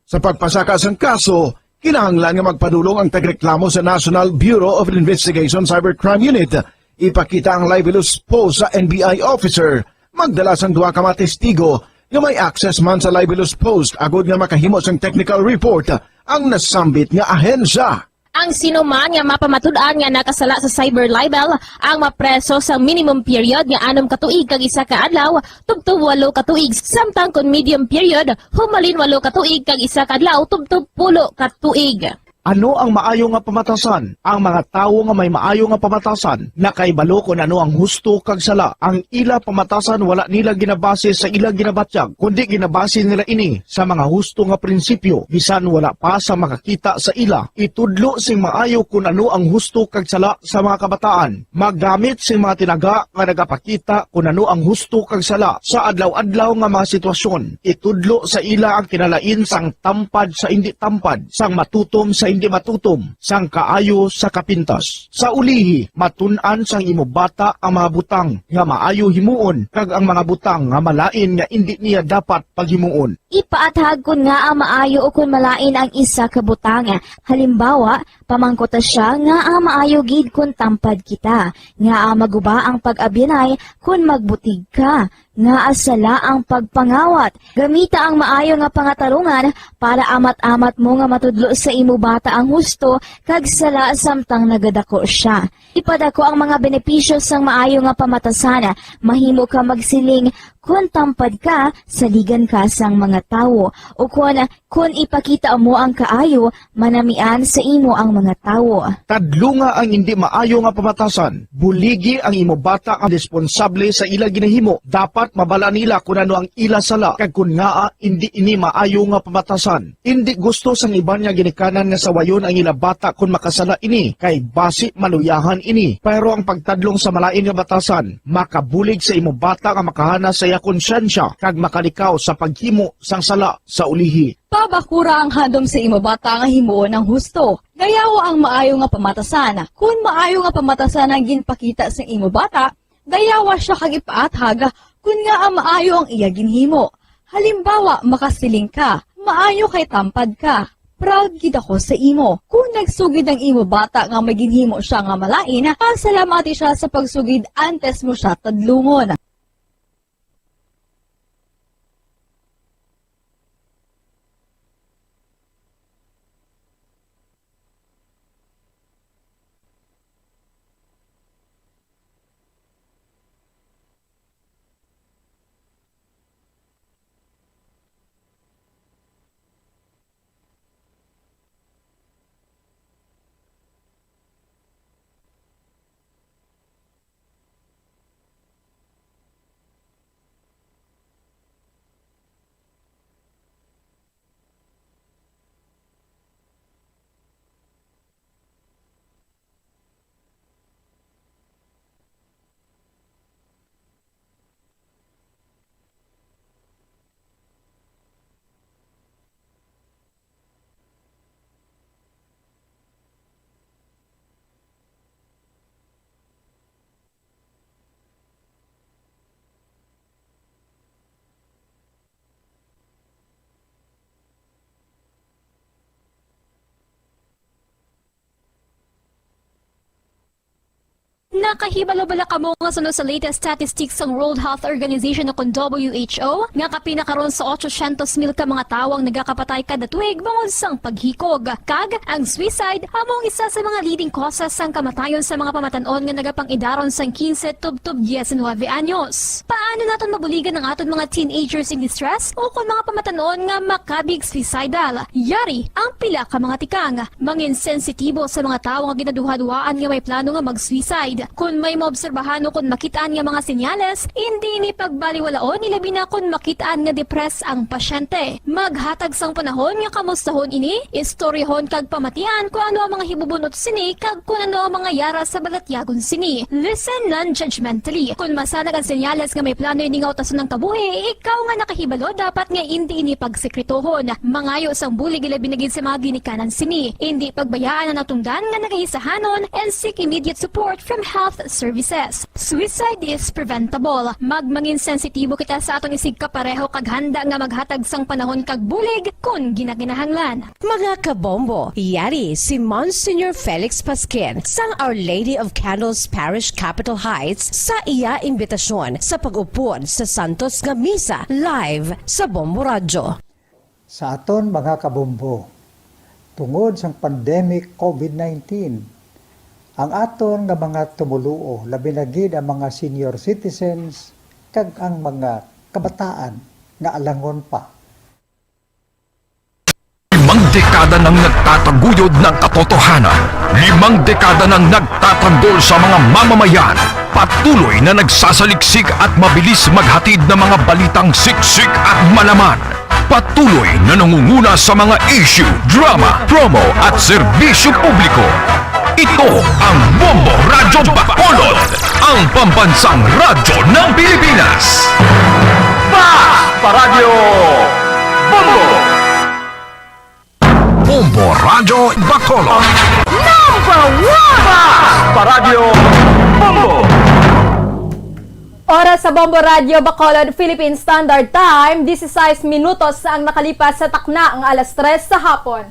Sa pagpasaka sang kaso, kinahanglan nga magpadulong ang tagreklamo sa National Bureau of Investigation Cybercrime Unit. Ipakita ang libelous post sa N B I officer. Magdala sang duha ka mga testigo nga may access man sa libelous post agod nga makahimo sang technical report ang nasambit nga ahensya. Ang sino man nga mapamatud-an nga nakasala sa cyber libel ang mapreso sang minimum period nga anom ka tuig kag isa ka adlaw tubtob walo ka tuig, samtang kon medium period, humalin walo ka tuig kag isa ka adlaw tubtob pulo ka tuig. Ano ang maayo nga pamatasan? Ang mga tawo nga may maayo nga pamatasan nakahibalo kon ano ang husto kag sala. Ang ila pamatasan wala nila ginabase sa ila ginabatyag, kundi ginabase nila ini sa mga husto nga prinsipyo, bisan wala pa sa makakita sa ila. Itudlo sing maayo kon ano ang husto kag sala sa mga kabataan. Maggamit sing mga tinaga nga nagapakita kon ano ang husto kag sala sa adlaw-adlaw nga mga sitwasyon. Itudlo sa ila ang kinalain sang tampad sa indi tampad, sang matutom sa indi matutom, sang kaayo sa kapintas. Sa ulihi, matun-an sang imo bata ang mga butang nga maayo himuon kag ang mga butang nga malain nga indi niya dapat paghimuon. Ipaathag kon ngaa maayo ukon malain ang isa ka butang. Halimbawa, pamangkuta sia ngaa maayo gid kon tampad kita, ngaa maguba ang pag-abyanay kon magbutig ka, ngaa sala ang pagpangawat. Gamita ang maayo nga pangatarungan para amat-amat mo nga matudlo sa imo bata ang husto kag sala samtang nagadako sia. Ipadako ang mga benepisyo sang maayo nga pamatasan. Mahimo ka magsiling, "Kon tampad ka, saligan ka sang mga tawo," ukon, "Kon ipakita mo ang kaayo, manamian sa imo ang mga tawo." Tadlunga ang indi maayo nga pamatasan. Buligi ang imo bata nga responsable sa ila ginahimo. Dapat mabala nila kon ano ang ila sala kag kon ngaa indi ini maayo nga pamatasan. Indi gusto sang iban nga ginikanan nga sawayon ang ila bata kon makasala ini, kay basi maluyahan ini. Pero ang pagtadlong sa malain nga batasan makabulig sa imo bata nga makahana sa iya konsyensya kag makalikaw sa paghimo sang sala sa ulihi. Pabakura ang handom sa imo bata nga himuon ang husto. Dayawa ang maayo nga pamatasan. Kon maayo nga pamatasan ang ginpakita sa imo bata, dayawa sia kag ipaathag kon ngaa maayo ang iya ginhimo. Halimbawa, makasiling ka, "Maayo kay tampad ka. Proud gid ako sa imo." Kon nagsugid ang imo bata nga may ginhimo sia nga malain, pasalamati sia sa pagsugid antes mo sia tadlungon. Nakahibalo bala kamo nga suno sa latest statistics sang World Health Organization o kon W H O nga kapin na karon sa otsosyentos mil ka mga tawo ang nagakapatay kada tuig bangod sang paghikog? Kag ang suicide amo ang isa sa mga leading causes sang kamatayon sa mga pamatan-on nga nagapang-idaron sang quince tubtob diecinuebe anyos. Paano naton mabuligan ang aton mga teenagers in distress o kon mga pamatan-on nga makabig suicidal? Yari ang pila ka mga tikang. Mangin sensitibo sa mga tawo nga ginaduhaduhaan nga may plano nga mag-suicide. Kon may maobserbahan o kon makit-an nga mga senyales, indi ini pagbaliwalaon, ilabi na kon makit-an nga depressed ang pasyente. Maghatag sang panahon nga kamustahon ini, istoryahon kag pamatian kon ano ang mga hibubunot sini kag kon ano ang mga yara sa balatyagon sini. Listen non-judgmentally. Kon masanag ang senyales nga may plano ini nga utason ang kabuhi, ikaw nga nakahibalo dapat nga indi ini pagsekretohon. Mangayo sang bulig, ilabi na gid sa mga ginikanan sini. Indi pagbayaan ang natungdan nga nagaisahanon and seek immediate support from health services. Suicide is preventable. Magmangin sensitibo kita sa aton isigkapareho kag handa nga maghatag sang panahon kag bulig kon ginakinahanglan. Mga kabombo, yari si Monsignor Felix Pasquin sang Our Lady of Candles Parish, Capitol Heights, sa iya imbitasyon sa pag-upod sa santos nga misa live sa Bombo Radyo. Sa aton mga kabombo, tungod sang pandemic covid nineteen, ang aton nga mga tumoluo, labi na gid ang mga senior citizens kag ang mga kabataan nga alangon pa, Limang dekada nang nagtataguyod ng katotohanan. Limang dekada nang nagtatanggol sa mga mamamayan. Patuloy na nagsasaliksik at mabilis maghatid ng mga balitang siksik at malaman. Patuloy na nangunguna sa mga issue, drama, promo at serbisyo publiko. Ito ang Bombo Radyo Bacolod, ang pambansang radyo ng Pilipinas. Fast Paradyo Bombo! Bombo Radyo Bacolod. Number one! Fast Paradyo Bombo! Oras sa Bombo Radyo Bacolod, Philippine Standard Time, disisais minutos na ang nakalipas sa takna nga alas tres sa hapon.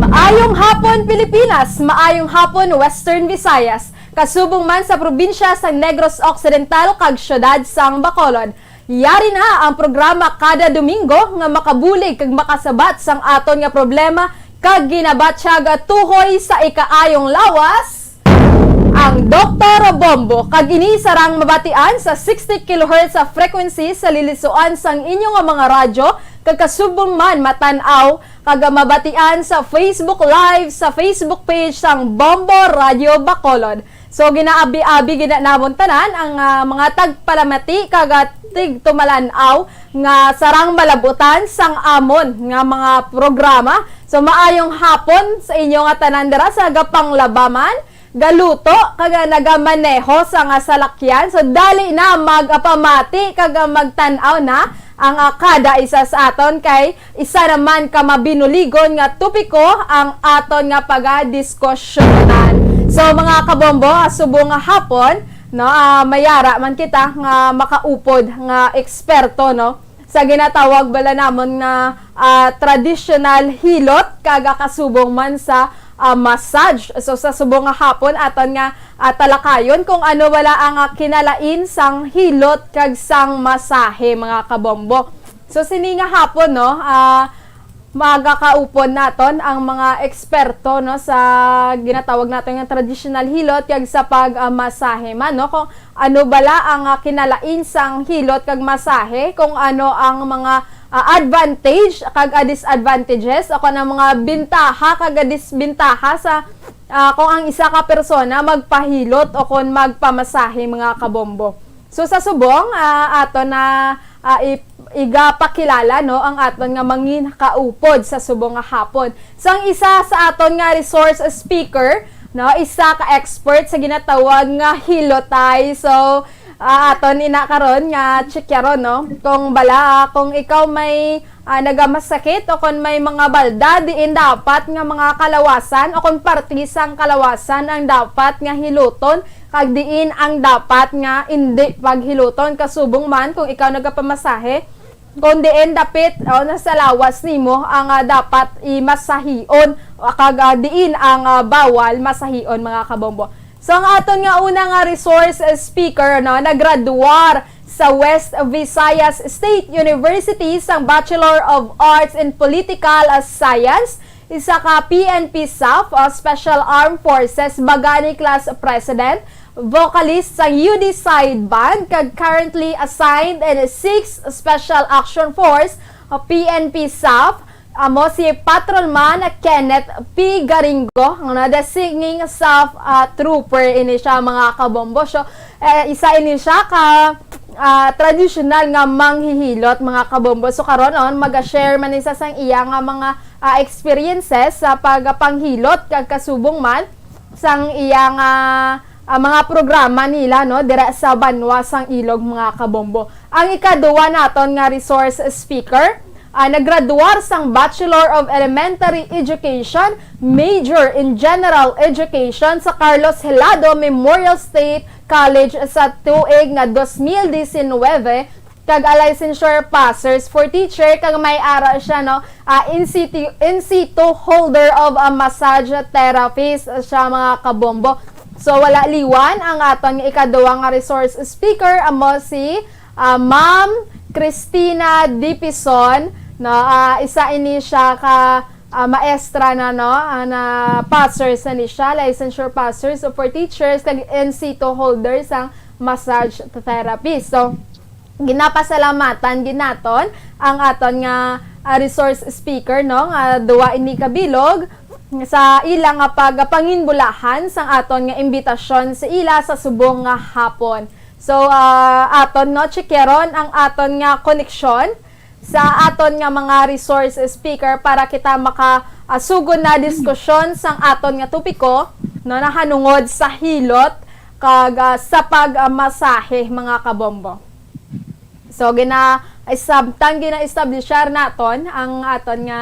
Maayong hapon, Pilipinas! Maayong hapon, Western Visayas! Kasubong man sa probinsya sang Negros Occidental kag siyudad sang Bacolod. Yari na ang programa kada Domingo nga makabulig kag makasabat sang aton nga problema kag ginabatyag tuhoy sa ikaayong lawas, ang Doktor Bombo. Kag ini sarang mabatian sa sixty kilohertz sa frequency sa lilisuan sang inyo nga mga radyo, kag kasubong man matan-aw kag mabatian sa Facebook Live, sa Facebook page sang Bombo Radio Bacolod. So, ginaabi-abi gid namon tanan ang, ah, mga tagpalamati kag, ah, tigtumalan-aw nga sarang malabutan sang amon nga mga programa. So, maayong hapon sa inyo nga tanan dira sa gapanglabaman, galuto, kag, ah, nagamaneho sa nga salakyan. So, dali na magpamati kag, ah, magtan-aw na ang, ah, kada isa sa aton kay isa naman ka mabinuligon nga topiko ang aton nga pagadiskusyonan. So, mga kabombo, ah, subong nga hapon, no, ah, mayara man kita nga makaupod nga eksperto, no, sa ginatawag bala namon nga, ah, traditional hilot kag, ah, kasubong man sa, ah, massage. So, sa subong nga hapon, aton nga, ah, talakayon kung ano bala ang, ah, kinalain sang hilot kag sang masahe, mga kabombo. So, sini nga hapon, no, ah, magakaupon naton ang mga eksperto, no, sa ginatawag naton nga traditional hilot kag sa pag, ah, masahe man, no, kung ano bala ang, ah, kinalain sang hilot kag masahe, kung ano ang mga, ah, advantage kag, ah, disadvantages, o kung ang mga bintaha kag, ah, disbintaha sa, ah, kung ang isa ka persona magpahilot o kung magpamasahe, mga kabombo. So, sa subong, ah, ato na, ah, i-, igapakilala, no, ang aton nga mangin kaupod sa subong nga hapon. Sang isa sa aton nga resource speaker, no, isa ka expert sa ginatawag nga hilotay. So, ah, aton ina karon nga tsikyaron, no, kung bala, ah, kung ikaw may, ah, nagamasakit o kung may mga balda diin dapat nga mga kalawasan o kung parte sang kalawasan ang dapat nga hiloton, kag diin ang dapat nga indi paghiloton, kasubong man kung ikaw nagapamasahe, kung diin dapit o nasa lawas nimo ang, ah, dapat imasahion, ah, kag, ah, diin ang, ah, bawal masahion, mga kabombo. So, ang aton nga una nga resource, ah, speaker, no, naggraduar sa West Visayas State University sang Bachelor of Arts in Political, ah, Science, isa ka P N P SAF, ah, Special Armed Forces Bagani Class President, vocalist sang U D Side Band, kag currently assigned in sixth Special Action Force, ah, P N P SAF, amo si Patrolman Kenneth P. Garingo, nga na-designing SAF, ah, trooper ini siya, mga kabombo. So, eh, isa ini siya ka, ah, tradisyonal nga manghihilot, mga kabombo. So, karon, on, maga-share man isa sang iya nga mga, ah, experiences sa pagpanghilot kag kasubong man sang iya nga, ah, mga programa nila, no, dira sa banwa sang Ilog, mga kabombo. Ang ikaduwa naton nga resource speaker, ah, naggraduar sang Bachelor of Elementary Education, major in General Education sa Carlos Helado Memorial State College sa tuig nga dos mil disinwebe, kag a licensure passers for teacher, kag may ara siya, no, ah, in situ, in situ holder of a massage therapist siya, mga kabombo. So, wala liwan ang aton nga ikaduwa nga resource speaker, amo si, ah, Ma'am Christina Dipison, no? Ah, isa ini siya ka, ah, maestra na, no? Ah, na passers na ni siya, licensure passers, so for teachers, kag in situ holders ang massage therapist. So, ginapasalamatan gid naton ang aton nga, ah, resource speaker, no, nga duwa ini ka bilog sa ila nga pagpanginbulahan sang aton nga imbitasyon sa ila sa subong nga hapon. So, ah, aton, no, checkeron ang aton nga koneksyon sa aton nga mga resource speaker para kita maka, ah, sugon na diskusyon sang aton nga topiko, no, nahanungod sa hilot kag, ah, sa pag, ah, masahe, mga kabombo. So, gina-, samtang gina-establishar naton ang aton nga,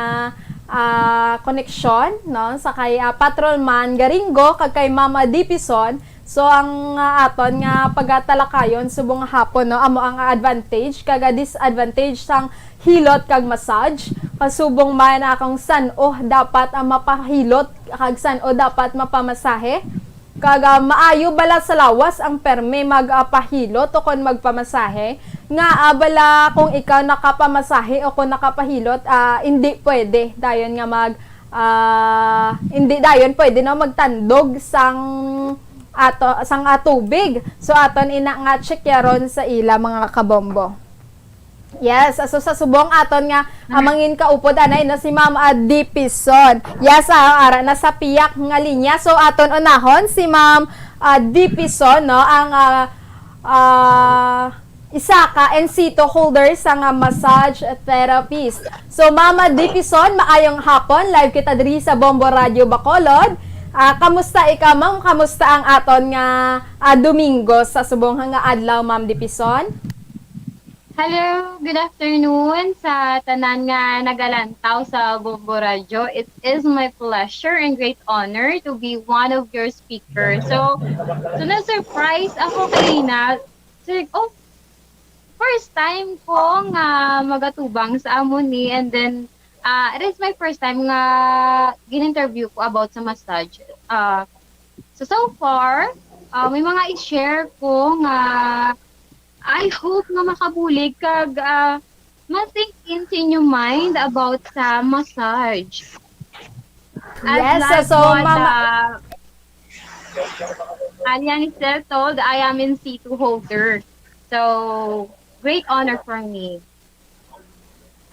ah, koneksyon, no, sa kay, ah, Patrolman Garingo kag kay Mama Dipison. So, ang, ah, aton nga pagatalakayon subong nga hapon, no, amo ang advantage kag, ah, disadvantage sang hilot kag massage. Kasubong man akong san-o dapat ang mapahilot kag san-o dapat mapamasahe. Kag, ah, maayo bala sa lawas ang permi mag, ah, pahilot o kon magpamasahe? Nga, ah, bala kung ikaw nakapamasahe o kon nakapahilot, ah, indi pwede dayon nga mag, ah, indi dayon pwede, no, magtandog sang ato, sang, ah, tubig. So, aton ina nga checkeron sa ila, mga kabombo. Yes, so sa subong aton nga, ah, mangin kaupod anay, no, si Ma'am, ah, Dipison. Yes, ah, ara na sa piyak nga linya. So aton unahon si Ma'am, ah, Dipison, no, ang, ah, ah, isa ka in situ holder sa nga massage therapist. So, Mama Dipison, maayong hapon. Live kita diri sa Bombo Radio Bacolod. Ah, kamusta ikaw, ma'am? Kamusta ang aton nga, ah, Domingo sa subong nga adlaw, Ma'am Dipison? Hello, good afternoon sa tanan nga nagalantaw sa Bombo Radyo. It is my pleasure and great honor to be one of your speakers. So, so na-surprise ako kanina. So, like, oh, first time ko nga magatubang sa amo ni, and then, ah, it is my first time nga gin-interview ko about sa massage. Ah, so, so far, ah, may mga i-share ko nga I hope nga makabulig kag, ah, ma-sink in sa inyo mind about sa massage. As Yes, like so, what, Mama- uh, Aliang is told, I am in situ holder. So, great honor for me.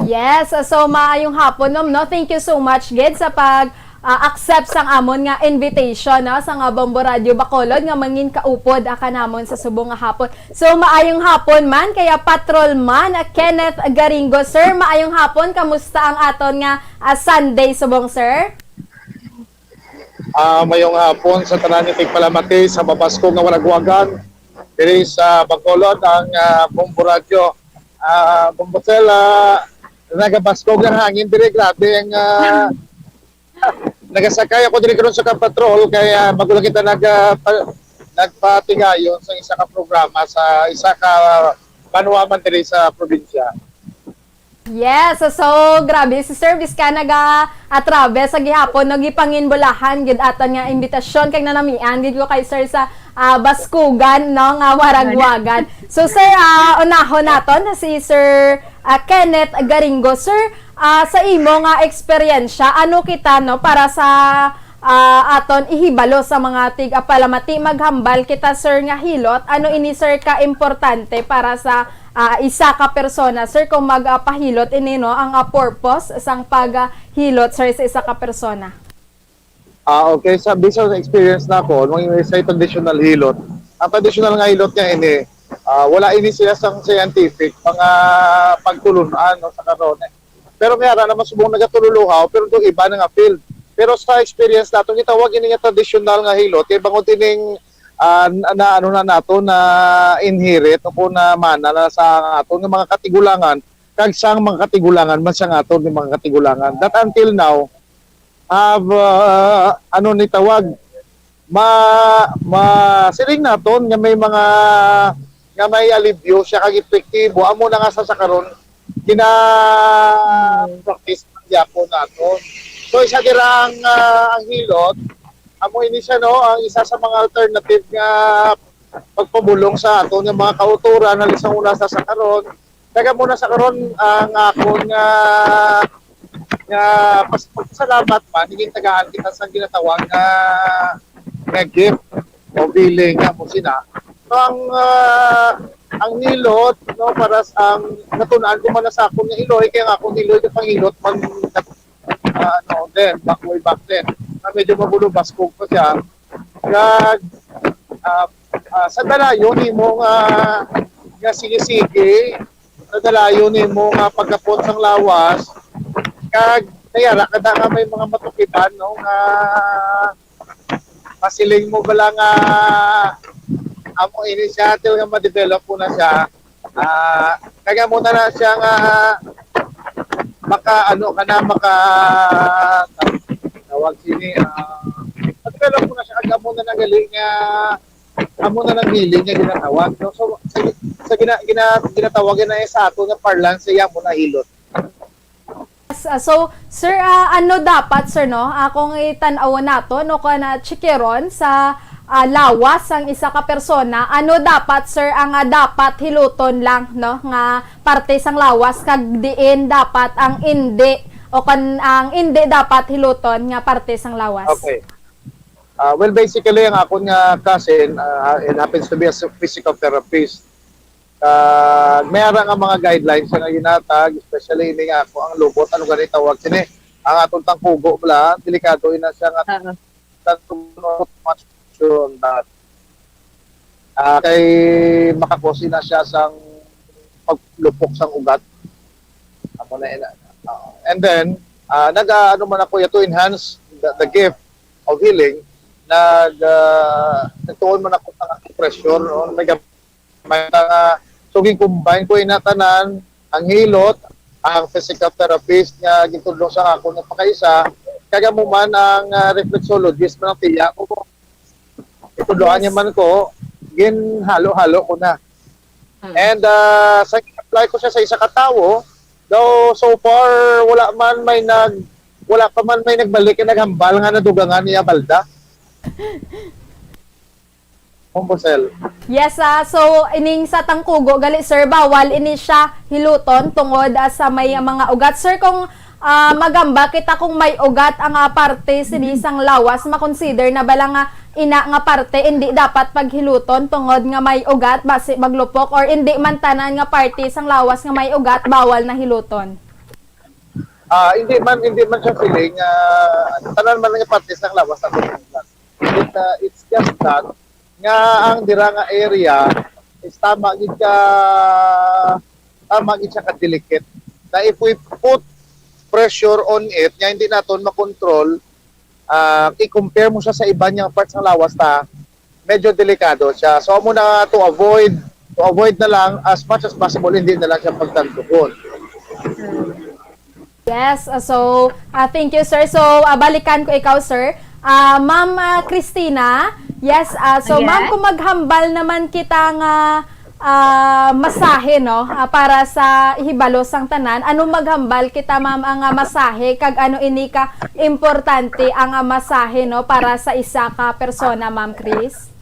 Yes, so maayong hapon, ma'am, no? Thank you so much gid sa pag, ah, accept sang amon nga invitation, no, sa nga Bombo Radio Bacolod nga mangin kaupod, ah, kanamon sa subong nga hapon. So maayong hapon man kaya Patrolman, ah, Kenneth Garingo. Sir, maayong hapon. Kamusta ang aton nga, ah, Sunday subong, sir? Ah, mayong hapon sa tanan nga tigpalamati sa mabaskog nga walagwagan diri sa Bacolod, ang, ah, Bombo Radyo. Ah, Bombo Cell, ah, nagabaskog ang hangin diri, grabe ang, ah, nagasakay ako diri karon sa ka-patrol kay, ah, bago lang kita nag, ah, pa, nagpatigayon sa isa ka programa sa isa ka banwa man diri sa probinsya. Yes, so grabe si Sir, biska naga-atrabe sa gihapon, no, gipanginbulahan gid aton nga imbitasyon kag nanamian gid ko kay Sir sa ah, Baskugan, no, nga Waragwagan. So Sir, ah, unahon naton si Sir ah, Kenneth Garingo. Sir, ah, sa imo nga eksperyensya, ano kita, no, para sa ah, aton ihibalo sa mga tig-apalamati, maghambal kita, sir, nga hilot? Ano ini, sir, ka importante para sa ah, isa ka persona, sir, kung magpahilot ini, no, ang ah, purpose sang paghilot, sir, sa isa ka persona? Ah, okay. Sa, based sa experience na ako, nung yung sa traditional hilot, ang traditional nga hilot nga ini, ah, wala ini siya sang scientific, mga pagtulunan, no, sa karon. Eh. Pero may ara naman subong nagatululuhaw, pero do iba na nga field. Pero sa experience nato, gitawag ini nga traditional nga hilot, kay bangod ining ah, na, na ano na nato na inherit o kung na mana na sa aton nga mga katigulangan kag sang mga katigulangan man sang aton nga mga katigulangan that until now have uh, ano ni tawag ma ma siling naton nga may mga nga may alibyo siya kag epektibo amo na nga sa, sa karon gina practice man gyapon naton. So isa dira ang ah, ang hilot amo ini siya no ang isa sa mga alternative nga pagpabulong sa aton nga mga kautoran na sa una sa sa karon. Kag amo na sa karon ang akon nga nga pas- pasalamat man naging tagaan kita sa ginatawag nga nga gift o billing nga mo sina. So ang ah, ang hilot no para sa ang natun-an ko man na sa akon nga iloy kay ang akon iloy kay pangilot man ah, ano then back way back then na medyo mabulo baskog pa siya kag ah, ah, sa dalayon nimo nga nga sige-sige sa dalayon nimo nga pagkapot sang lawas kag nayara kada nga may mga matukidan no nga masiling mo bala nga amo ini siya till nga ma-develop ko na siya ah kaya mo na na siya nga maka ano ka na maka tawag sini ah ma-develop ko na siya kaya mo na nagali nga amo na nang hiling nga ginatawag no so sa, sa gina, gina, ginatawag na sa ato nga parlance sa amo na hilot. Yes, ah, so, sir, ah, ano dapat, sir, no? Akong itan-awon nato, no, kung na chikiron sa ah, lawas sang isa ka persona, ano dapat, sir, ang ah, dapat hiluton lang, no, nga parte sang lawas kag diin dapat ang indi o kon ang indi dapat hiluton nga parte sang lawas? Okay. Uh, well, basically, ang akon nga cousin, uh, it happens to be a physical therapist. Kag may ara nga mga guidelines nga ginatag, especially ini nga ako ang lubot, ano gani tawag sini? Ang atong tangkugo bala, delikado ina siya nga uh-huh. That uh, kay makakos ina siya sang paglupok sang ugat. Ako na ina. Uh, and then uh, nag uh, ano man ako to enhance the, the gift of healing, nag uh, nagtuon man ako sa pressure, no? May may nga so gin-combine ko ina tanan, ang hilot, ang physical therapist nga gintudlo sa ako nga pakaisa, kag amo man ang uh, reflexologist man ang tiya ko. Itudloan niya man ko, ginhalo-halo ko na. Hmm. And uh, sa apply ko siya sa isa ka tawo, though so far wala man may nag wala pa man may nagbalik nga naghambal nga nadugangan niya balda. Kumpusel. Yes, ah, so ining sa tangkugo gali sir, bawal ini siya hiluton tungod ah, sa may mga ugat. Sir, kung ah, magamba kita kung may ugat ang ah, parte sini sang lawas, makonsider na bala nga ina nga parte indi dapat paghiluton tungod nga may ugat basi maglupok, or indi man tanan nga parte sang lawas nga may ugat bawal na hiluton? Ah, hindi man hindi man siya feeling ah, tanan man nga parte sang lawas ang ugat. It, uh, it's just that nga ang dira nga area is tama gid ka tama gid siya ka delicate na if we put pressure on it nga hindi naton makontrol uh, i-compare mo siya sa iban nga parts ng lawas ta medyo delikado siya so amo na to avoid to avoid na lang as much as possible hindi na lang siya pagtandukon. Yes, uh, so uh, thank you sir. So uh, balikan ko ikaw sir. Uh, Ma'am uh, Christina, yes, uh, so yes. Ma'am, kung maghambal naman kita nga ah, masahe, no? Ah, para sa ihibalo sang tanan, ano maghambal kita, ma'am, ang, ah, masahe, kag ano ini ka importante ang, ah, masahe, no, para sa isa ka persona, Ma'am Chris?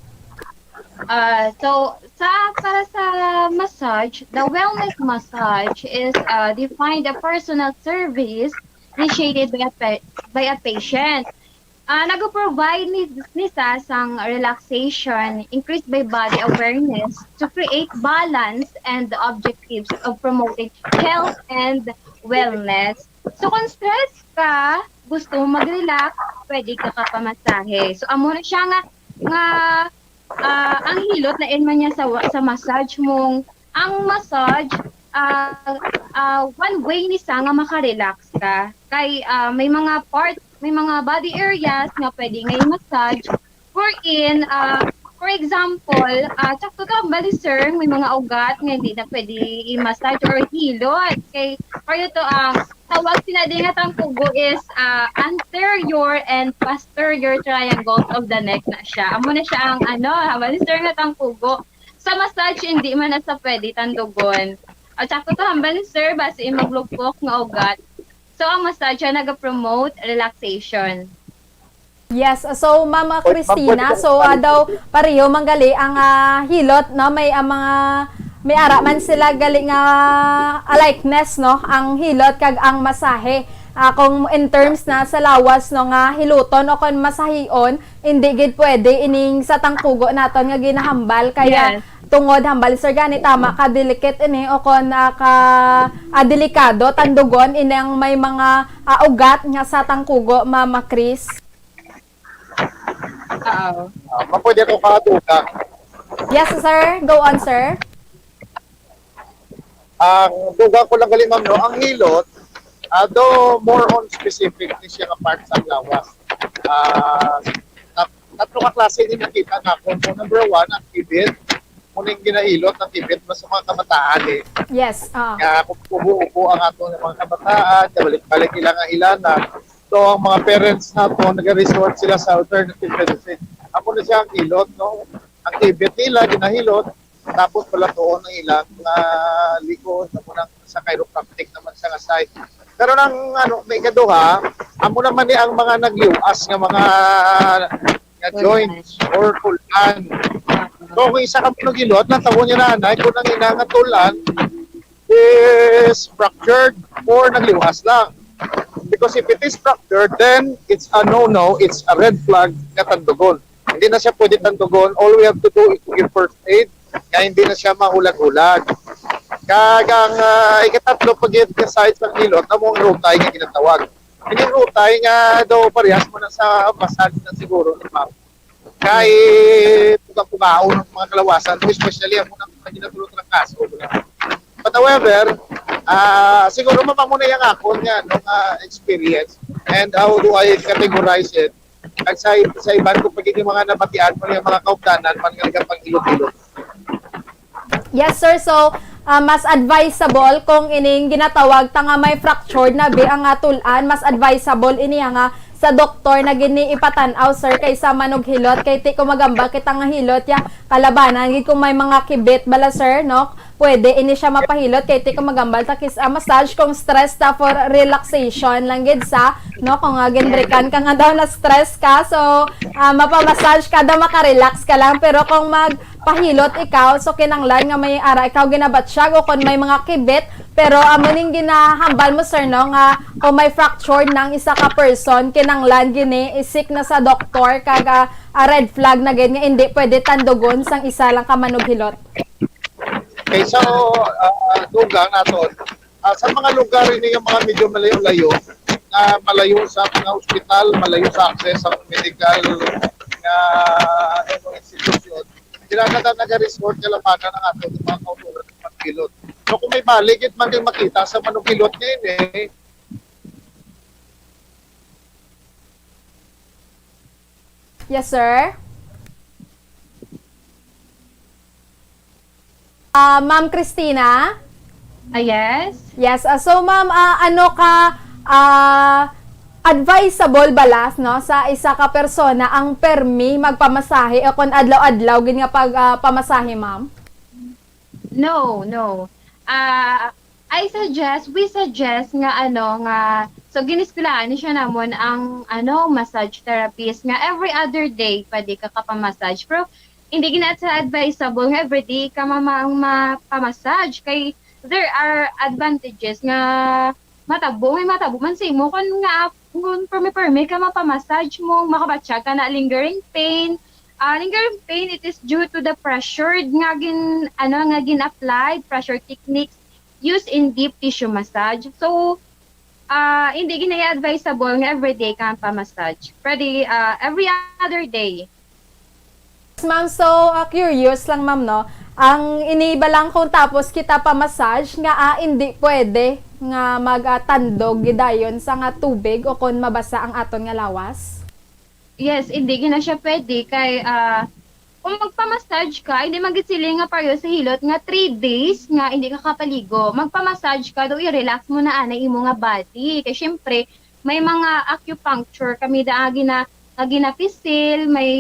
Uh, so, sa para sa massage, the wellness massage is uh, defined a personal service initiated by a, pa- by a patient. Uh, nag-provide ni, ni sa sang relaxation, increased by body awareness to create balance and the objectives of promoting health and wellness. So kung stress ka, gusto mo mag-relax, pwede ka kapamasahe. So amo na siya nga nga ah, ang hilot na man niya sa wa- sa massage mong ang massage ah ah, one way ni sa nga makarelax ka kay ah, may mga part may mga body areas nga pwede nga i-massage wherein ah, for example ah, sakto to ang bali sir may mga ugat nga hindi na pwede i-massage or hilot kay pareho to ang tawag sina di nga tangkugo is ah, anterior and posterior triangles of the neck na siya. Amo na siya ang ano, hambal ni sir nga tangkugo. Sa massage, hindi man na sa pwede tandugon. At saka to hambal ni sir, basi maglupok nga ugat. So, ang massage siya nag-promote relaxation. Yes, so Mama Christina, so uh, daw pareho manggali ang uh, hilot no may uh, mga may ara man sila gali nga uh, likeness no ang hilot kag ang masahe. Uh, kung in terms na sa lawas no nga hiluton o kon masahion, hindi gid pwede ining sa tangkugo naton nga ginahambal kaya yes. Tungod hambal sir gani tama ka delicate ini o kon uh, ka uh, delikado tandugon ining may mga uh, ugat nga sa tangkugo Mama Chris. Oo. Ah, mapwede ako kaduga. Yes, sir. Go on, sir. Ang duga ko lang gali, ma'am, no? Ang hilot, ah, do more on specific ni siya nga part sa lawas. Ah, tat- tatlo ka klase ni nakita na ako. So, number one, ang kibit. Muna yung ginahilot ng kibit mas sa mga kabataan eh. Yes. ah. Kaya kung ubo-ubo ang ato ng mga kabataan, kabalik-balik nila nga ilana. So, ang mga parents nato, nag-resort sila sa alternative medicine. Amo na siya ang hilot, no? Ang kibit nila, ginahilot, tapos palatuon ang ilang uh, likod, amo nang sa chiropractic naman sa nga side. Pero nang ano, may ikaduha, amo naman ni ang mga nagliwas nga mga nga joints or tulan. So, kung isa ka manugilot, ang tawag niya na anay, kung ang ina nga tulan is fractured or nagliwas lang. Because if it is fractured, then it's a no-no, it's a red flag na tandugon. Hindi na siya pwede tandugon. All we have to do is to give first aid kaya hindi na siya mahulag-hulag. Kag ang uh, ikatatlo pa gid nga side sang hilot amo ang rutay nga ginatawag. Ini rutay nga daw parehas mo na sa massage na siguro ni Ma'am. Kay puga-pugaon ang mga kalawasan, especially ang mga ginatulog ng kaso. But however, uh, siguro mapamuna yung akon nga, no, nga experience and how do I categorize it? Kag sa, sa iban ko pagiging mga nabatian mo yung mga kaugdanan man nga nagapag-ilog-ilog. Yes, sir. So, uh, mas advisable kung ining ginatawag ta nga may fractured na bi ang atulan, mas advisable ini nga sa doktor na gini ipatan-aw, sir, kaysa manughilot. Kay ti ko magamba kita nga hilot ya kalabanan gid kung may mga kibit bala, sir, no? Pwede ini siya mapahilot kay ti ko magambal ta kis ah, massage kung stress ta for relaxation lang gid sa no kung uh, ginbrikan ka nga daw na stress ka so uh, mapa-massage ka daw maka-relax ka lang pero kung magpahilot ikaw so kinanglan nga may ara ikaw ginabatsyag o kung may mga kibit pero amo ning ginahambal mo sir no nga kung may fractured nang isa ka person kinanglan gini isik na sa doktor kag uh, red flag na gid nga hindi pwede tandugon sang isa lang ka manughilot. Okay, so, uh, dugang naton. Uh, sa mga lugar ini nga mga medyo malayo-layo, na malayo sa mga ospital, malayo sa access sa medical nga ano, institusyon, kinakata nag-resort nga labanan ang ato ng mga kauturan ng pagpilot. So kung may balik, it man yung makita sa manugilot niya ini, Yes, sir. Uh, Ma'am Christina? Uh, yes? Yes. Uh, so, ma'am, uh, ano ka uh, advisable balas no sa isa ka persona ang permi magpamasahe o kon adlaw-adlaw gid nga pag uh, pamasahe, ma'am? No, no. Ah, I suggest, we suggest nga ano, nga, so giniskwelahan ni siya namon ang ano, massage therapist nga every other day pwede ka kapamassage. Pero hindi gina siya advisable nga everyday ka mamang mapamassage kay there are advantages nga matabo, may matabo man sa imo kung nga kung permi-permi ka mapamassage mo, makabatyag ka na lingering pain. Ah, lingering pain, it is due to the pressured nga gin-, ano, nga gin-applied, pressure techniques used in deep tissue massage. So, ah, hindi gina advisable nga everyday ka pa-massage. Pwede, ah, every other day. Ma'am, so, ah, curious lang, ma'am, no? Ang iniba lang kung tapos kita pa-massage nga, ah, hindi pwede nga magatandog gidayon sa nga tubig o kon mabasa ang aton nga lawas? Yes, hindi gina siya pwede kay, ah, kung magpa-massage ka, hindi man gid sila nga pareho sa hilot nga three days nga hindi ka kapaligo. Magpa-massage ka, do i-relax mo na ana imo nga body. Kay syempre, may mga acupuncture kami da nga gina-, nga ginapisil, may,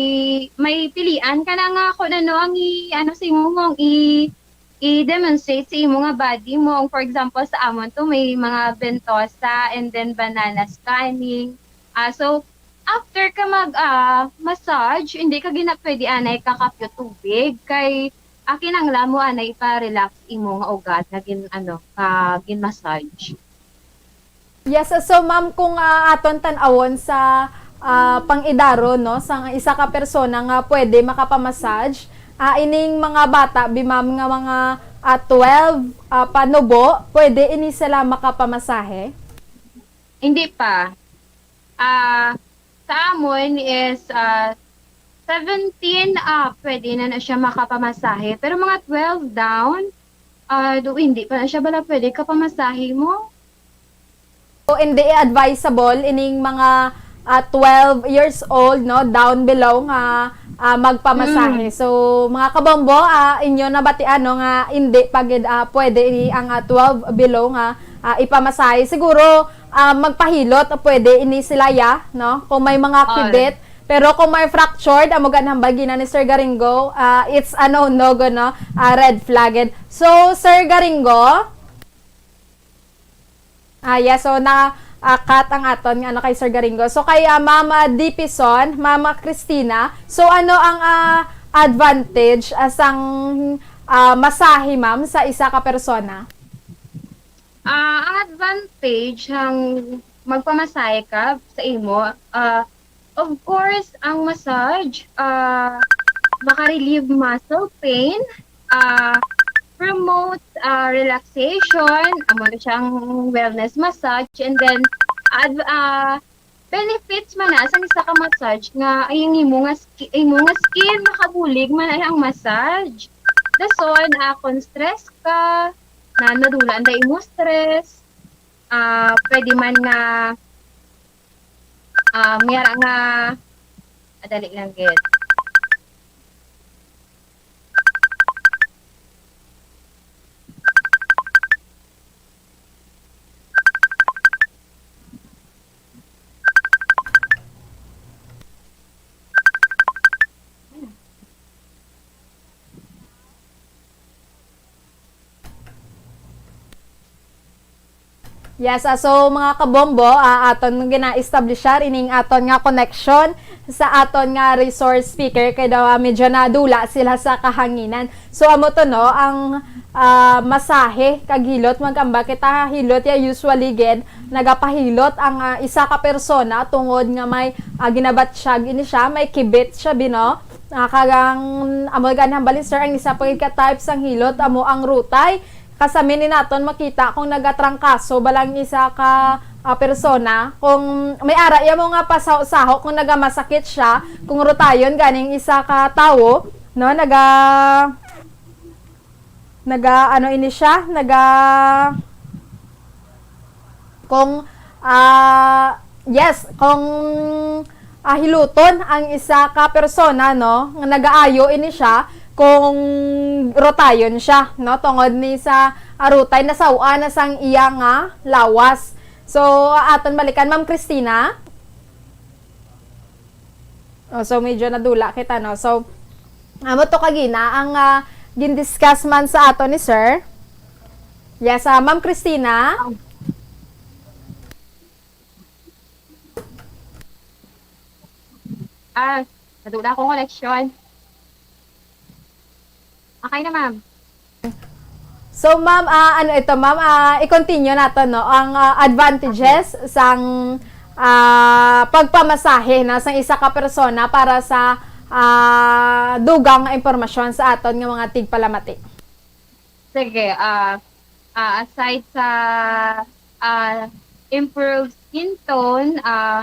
may pilian ka na nga kung ano ang i-, ano sa imo, ang i-, i-demonstrate sa imo nga body mo. For example, sa amon to, may mga ventosa and then banana scanning. Ah, so, after ka mag, ah, massage, hindi ka gina pwede anay kakapyo tubig kay, ah, kinahanglan mo anay ipa-relax imo nga ugat nga gin-, ano, nga gin-massage. Yes, so ma'am, kung, ah, aton tan-awon sa, ah, pang-idaro, no, sa isa ka persona nga pwede makapamassage, ah, ining mga bata, bi ma'am, nga mga, ah, twelve, ah, panubo, pwede ini sila makapamasahe? Hindi pa. Ah, sa amon is, ah, seventeen up, pwede na na siya makapamasahe. Pero mga twelve down, ah, do, hindi pa na siya bala pwede kapamasahe mo. O hindi advisable ining mga, ah, twelve years old, no, down below nga, ah, magpamasahe. Mm. So, mga kabombo, ah, inyo nabatian, no, nga hindi pa gid, ah, pwede ni ang, ah, twelve below nga, ah, ipamasahe. Siguro, ah, magpahilot, pwede ini sila ya, no? Kung may mga kibit. Pero kung may fractured, amo gani hambal gina ni Sir Garingo, ah, it's a no-no, go, no? Ah, red flagged. So, Sir Garingo, ah, yeah, so na, ah, cut ang aton nga ano kay Sir Garingo. So, kay, ah, Ma'am, ah, Dipison, Ma'am, ah, Christina, so ano ang, ah, advantage, ah, sang, ah, masahe, ma'am, sa isa ka persona? Ah, ang advantage ang magpamasahe ka sa imo, ah, of course, ang massage, ah, maka-relieve muscle pain, ah, promote, ah, relaxation, amo na siyang wellness massage, and then, ad-, ah, benefits man na sang isa ka massage nga ay ang imo nga ski-, imo nga skin makabulig man ay ang massage. Dason, ah, kung stress ka, na nadula na imo stress, ah, pwede man nga, ah, may ara nga, ah, dali lang gid. Yes, ah, so, mga kabombo, ah, aton gina-establishar ining aton nga connection sa aton nga resource speaker kay daw, ah, medyo nadula sila sa kahanginan. So, amo to, no, ang, ah, masahe kag hilot, magkamba kita hilot ya usually gid nagapahilot ang, ah, isa ka persona tungod nga may, ah, ginabatyag ini siya, may kibit siya, bino. Ah, kag ang amo gani hambal ni sir, ang isa pa gid ka type sang hilot amo ang rutay. Kasami ni naton makita kung nagatrangkaso bala ang isa ka, ah, persona. Kung may ara ya mo nga pasaho-saho kung nagamasakit siya, kung rutayon ganing isa ka tawo, no, naga-, naga-, ano ini siya, naga-, kung, ah, yes, kung, ah, hiluton ang isa ka persona, no, nga nagaayo ini siya, kung rutayon siya, no, tungod ni sa, ah, rutay nasaw-an na sang iya nga lawas. So, aton balikan, Ma'am Christina. Oh, so, medyo nadula kita, no? So, amo to kagina ang, ah, gin-discuss man sa ato ni Sir. Yes, ah, Ma'am Christina. Ah, nadula akong connection. Okay na, ma'am. So, ma'am, ah, ano ito, ma'am? Ah, i-continue nato, no? Ang, ah, advantages sang, ah, pagpamasahe na sang isa ka persona para sa, ah, dugang nga impormasyon sa aton nga mga tigpalamati. Sige, ah, ah, aside sa, ah, improve skin tone, ah,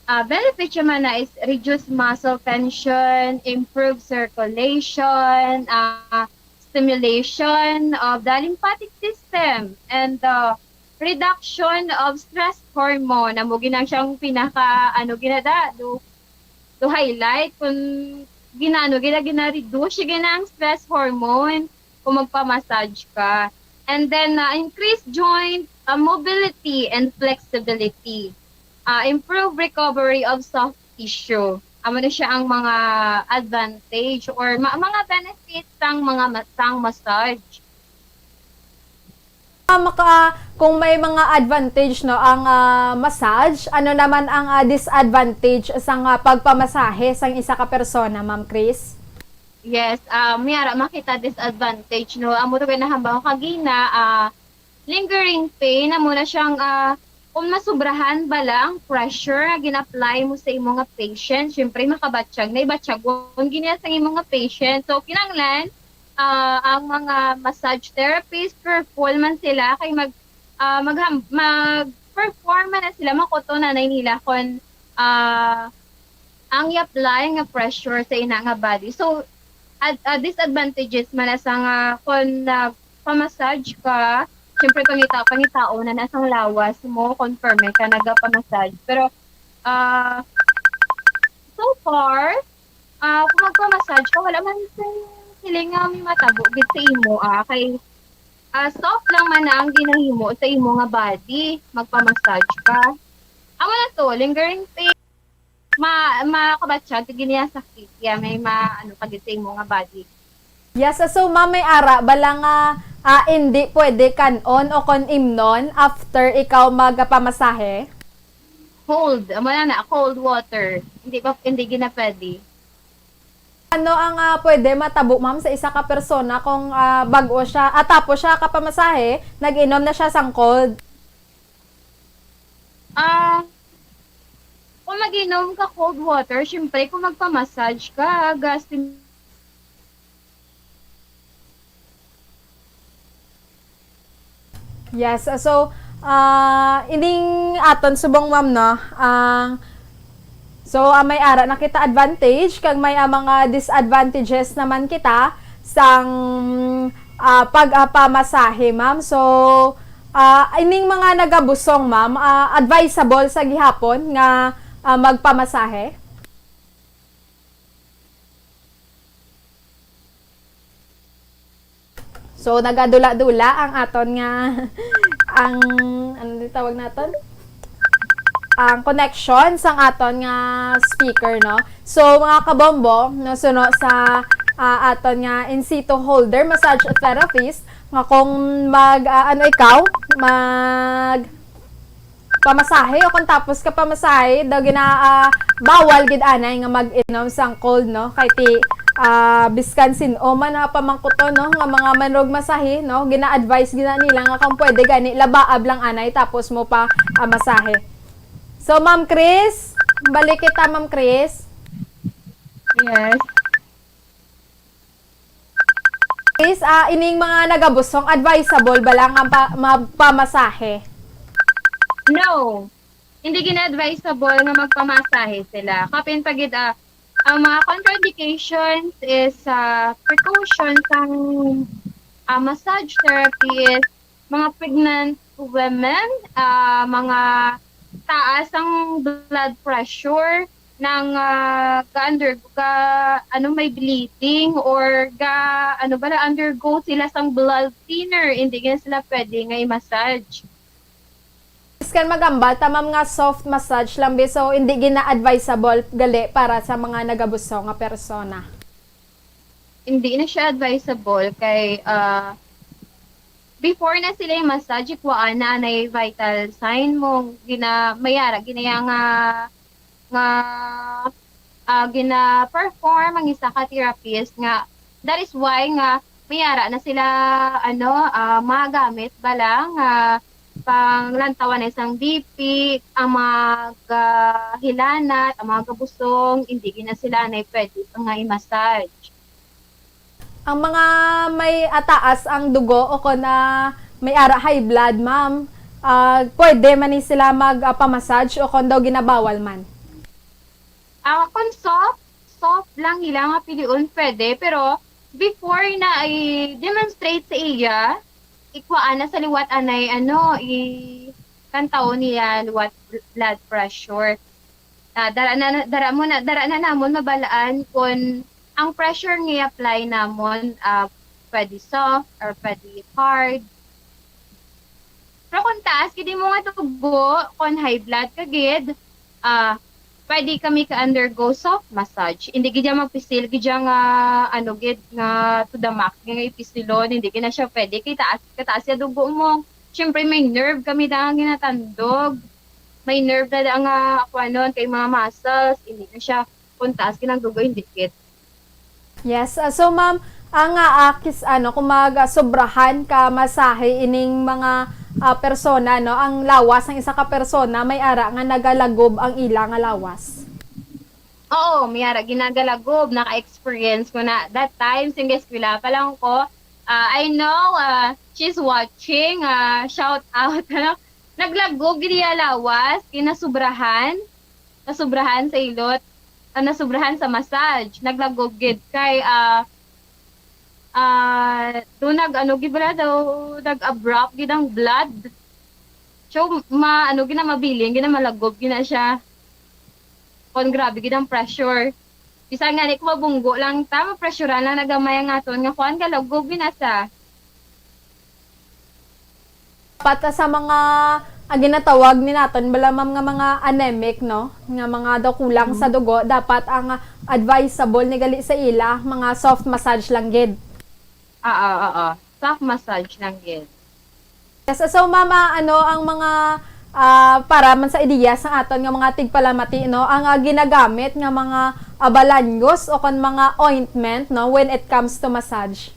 ah, benefit siya man na is reduce muscle tension, improve circulation, ah, stimulation of the lymphatic system, and, ah, reduction of stress hormone. Amo gina siyang pinaka, ano, ginada, do, do highlight kung ginano, gina, gina-reduce siya gina ang stress hormone kung magpa-massage ka. And then, ah, increase joint, ah, mobility and flexibility. Ah, improve recovery of soft tissue. Amo na siya ang mga advantage or ma-, mga benefits sang mga ma-, sang massage. Ah, maka-, kung may mga advantage, no, ang, ah, massage, ano naman ang, ah, disadvantage sang, ah, pagpamasahe sang isa ka persona, Ma'am Chris? Yes, ah, may ara makita disadvantage, no? Amo to kay nahambaw kagina, ah, lingering pain, amo na siyang, ah, kung masubrahan bala ang pressure nga gin-apply mo sa imo nga patient, syempre makabatyag na, ibatyagon gid niya sa imo nga patient. So, kinahanglan, ah, ang mga massage therapist, careful man sila kay mag-, ah, magham-, mag-perform man na sila, makuto nanay nila kung, ah, ang i-apply nga pressure sa ina nga body. So, ad-, ah, disadvantages man na sa nga kung nagpa-massage ka, syempre pangita-, pangitao na na sang lawas mo, confirm ka nagapa-massage. Pero, ah, so far, ah, kung magpa-massage ka, wala man sing feeling nga may matabo gid sa imo, ah, kay, ah, soft lang man na ang ginahimo sa imo nga body, magpa-massage ka. Amo na to, lingering pain, ma-, makabatyag ka gid niya sakit, kaya may ma-, ano ka gid sa imo nga body. Yes, so, ma'am, may ara bala nga, ah, hindi pwede kan-on o kon imnon after ikaw magpamasahe? Cold, amo na na, cold water. Hindi pa, hindi gina pwede. Ano ang, ah, pwede matabo, ma'am, sa isa ka persona kung, ah, bag-o siya, ah, tapos siya kapamasahe, nag-inom na siya sang cold? Ah, kung mag-inom ka cold water, syempre, kung magpa-massage ka, gasin-, Yes, so, ah, ining aton subong, ma'am, no, ang, so, ah, may ara na kita advantage, kag may, ah, mga disadvantages naman kita sang, ah, pag, ah, pamasahe, ma'am. So, ah, ining mga nagabusong, ma'am, ah, advisable sa gihapon nga, ah, magpamasahe? So, nagadula-dula ang aton nga, ang, ano di tawag naton? Ang connection sang aton nga speaker, no? So, mga kabombo, no, suno sa, ah, aton nga in situ holder massage therapist, nga kung mag, ah, ano ikaw, mag pamasahe, o kung tapos ka pamasahe, daw gina, ah, bawal gid anay nga mag-inom sang cold, no? Kay ti, ah, biskan sin-o man nga pamangkuton, no, nga mga manugmasahe, no, gina-advise gid na nila nga kung pwede gani, labaab lang anay tapos mo pa, ah, masahe. So, Ma'am Chris, balik kita, Ma'am Chris. Yes. Is, ah, ining mga nagabusong, advisable ba lang ang pa-, magpamasahe? No. Hindi gina-advisable nga magpamasahe sila. Kapin pa gid, ah, ang mga contraindications is, ah, precaution sang, ah, massage therapy is mga pregnant women, ah, mga taas ang blood pressure, nang, ah, ga-under-, ga-, ano, may bleeding or ga-, ano ba, undergo sila sang blood thinner, hindi gid sila pwede nga i-massage. Biskan magambal ta, ma'am, nga soft massage lang, bi, so hindi gina-advisable gali para sa mga nagabusong nga persona. Hindi na siya advisable kay, ah, before na sila i-massage, ikuha na anay vital sign mo. Gina-, may ara, ginaya nga, nga, ah, gina-perform ang isa ka therapist nga. That is why nga may ara na sila, ano, ah, magamit bala nga panglantawan na isang B P, ang mga gahilanat, ang mga gabusong, hindi gina sila na pwede nga i-massage. Ang mga may ataas ang dugo o kon, ah, may ara high blood, ma'am, ah, pwede man ni sila mag, ah, pa-massage o kon daw ginabawal man? Ah, kung soft, soft lang nila nga pilion, pwede. Pero before na i-demonstrate sa iya, ikuha na sa liwat anay, ano, i-, kantaon niya liwat bl-, blood pressure. Ah, dara na, dara mo na, dara na namon mabalaan kung ang pressure nga i-apply namon, ah, pwede soft or pwede hard. Pero kung taas gid imo nga dugo, kung high blood ka gid, ah, pwede kami ka-undergo soft massage. Hindi gid yan magpisil gid yan nga, ano gid, nga to the max nga ipisilon. Hindi gid na siya pwede. Kay taas, kataas ya dugo mo. Siyempre, may nerve kami da nga ginatandog. May nerve na da nga, kuwanon, kay mga muscles. Hindi na siya, kung taas gid ang dugo, hindi gid. Yes, ah, so ma'am, ang, ah, ah, kis-, ano, kung mag, ah, sobrahan ka masahe ining mga, ah, persona, no, ang lawas ng isa ka persona, may ara nga nagalagob ang ila nga lawas. Oo, may ara ginagalagob, naka-experience ko na. That time, sing eskwela pa lang ko. Ah, I know, ah, she's watching. Ah, shout out, ano, naglagob gid iya lawas, kinasubrahan. Nasubrahan sa ilot, ah, nasubrahan sa massage, naglagob gid kay, ah, ah, do nag-ano gid bala daw, nag-abrupt gid ang blood. So, ma-, ano gid na, mabilin gid na, malagob gid na siya. Kon grabe gid ang pressure. Bisan gani kung mabunggo lang ta, mapressurean lang na gamay ang aton nga kuan, galagob gid na siya. Dapat sa mga, ah, ginatawag ni naton bala, ma'am, nga mga anemic, no? Nga mga daw kulang sa Mm. dugo, dapat ang, ah, advisable ni gali sa ila, mga soft massage lang gid. Oo, oo. Soft massage lang gid. Yes, so, ma'am, ah, ano ang mga, ah, para man sa ideya sa aton nga mga tigpalamati, no? Ang, ah, ginagamit nga mga, ah, balanyos o kon mga ointment, no, when it comes to massage?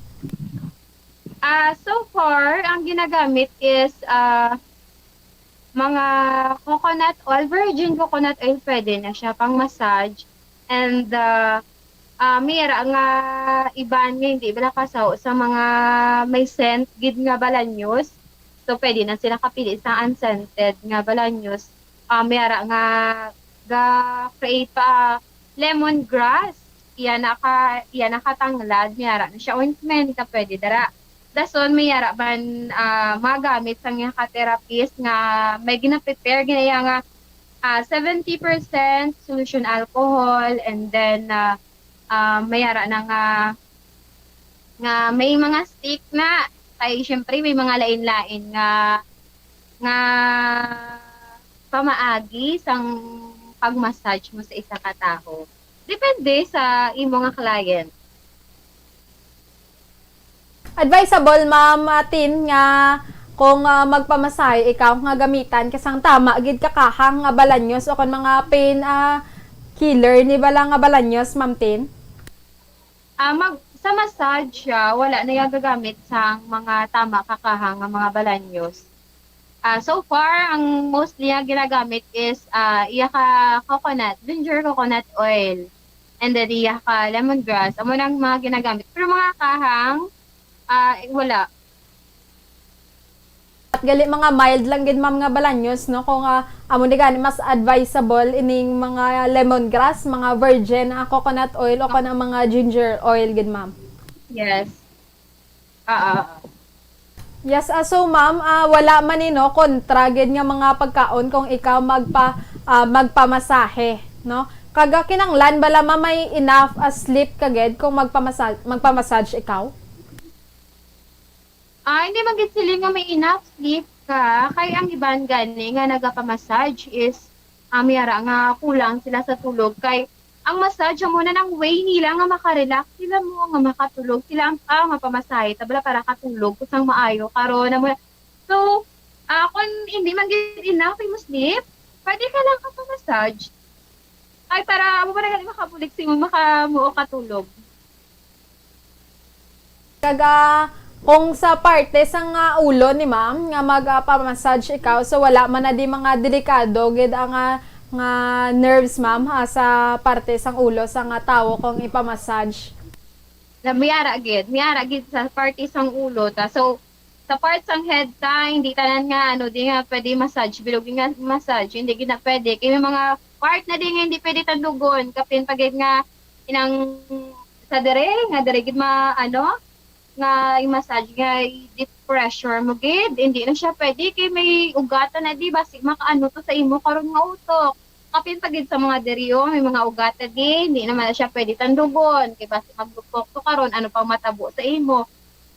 Ah, so far, ang ginagamit is, ah, mga coconut oil, virgin coconut oil, pwede na siya pang massage. And, ah, ah, may ara nga iban nga hindi ba nakasaw sa mga may scent gid nga balanyos. So, pwede na sila kapili sa unscented nga balanyos. Ah, may ara nga ga-create pa lemongrass. Iya na ka, iya na katanglad, may ara na siya ointment na pwede dara. Dason may ara man, ah, magamit sang iya ka therapist nga may gina-prepare gid iya nga, ah, seventy percent solution alcohol, and then, ah, ah, may ara na nga, nga may mga stick na, kay siyempre may mga lain-lain nga, nga pamaagi sang pag-massage mo sa isa ka tawo. Depende sa imo nga client. Advisable, Ma'am, ah, Tin, nga kung, ah, magpamasahe ikaw nga gamitan ka sang tama gid ka kahang nga balanyos o kon mga pain, ah, killer ni bala nga balanyos, Ma'am Tin? Ah, mag-, sa massage siya, wala na iya gagamit sang mga tama ka kahang nga mga balanyos. Ah, so far, ang mostly nga ginagamit is, ah, iya ka coconut, ginger coconut oil, and then iya ka lemongrass. Amo na ang mga ginagamit. Pero mga kahang, ah, wala. At gali, mga mild lang gid, ma'am, nga balanyos, no? Kung, ah, amo ni gani, mas advisable ining mga lemongrass, mga virgin, ah, coconut oil, o kon ang mga ginger oil gid, ma'am. Yes. Oo. Yes, ah, so, ma'am, ah, wala man ni, no, kontra gid nga mga pagkaon kung ikaw magpa-, ah, magpamasahe, no? Kag, ah, kinahanglan bala, ma'am, may enough, ah, sleep ka gid kung magpamasa-, magpamassage ikaw? Ah, hindi man gid siling nga may enough sleep ka, kay ang iban gani nga nagapamassage is, ah, may ara nga kulang sila sa tulog, kay Ang massage amo na nang way nila nga makarelax sila mo, nga makatulog sila, ang, ah, mapamasahe ta bala para katulog ko sang maayo karon amo na. So, ah, kung hindi man gid enough imo sleep, pwede ka lang ka pa-massage. Ay, para amo ba na gali makabulig sa imo, makamuo ka tulog. Kag, ah, kung sa parte sang, ah, ulo ni ma'am nga mag, ah, pa-massage ikaw, so wala man na di mga delikado gid ang, ah, nga nerves, ma'am, ha, sa parte sang ulo sang, ah, tawo kung ipa-massage? Na may ara gid, may ara gid sa parte sang ulo ta. So, sa part sang head ta, hindi tanan nga, ano, di nga pwede massage, bilog nga massage, hindi gid na pwede. Kay may mga part na di nga hindi pwede tandugon, kapin pa gid nga inang sa dire, nga dire gid ma-, ano, nga i-massage nga i-deep pressure mo gid, hindi na siya pwede kay may ugatan na di, basig makaano to sa imo karon nga utok. Kapin pa gid sa mga diri, oh, may mga ugat na di, hindi naman na siya pwede tandugon kay basig maglupok to karon, ano pang matabo sa imo.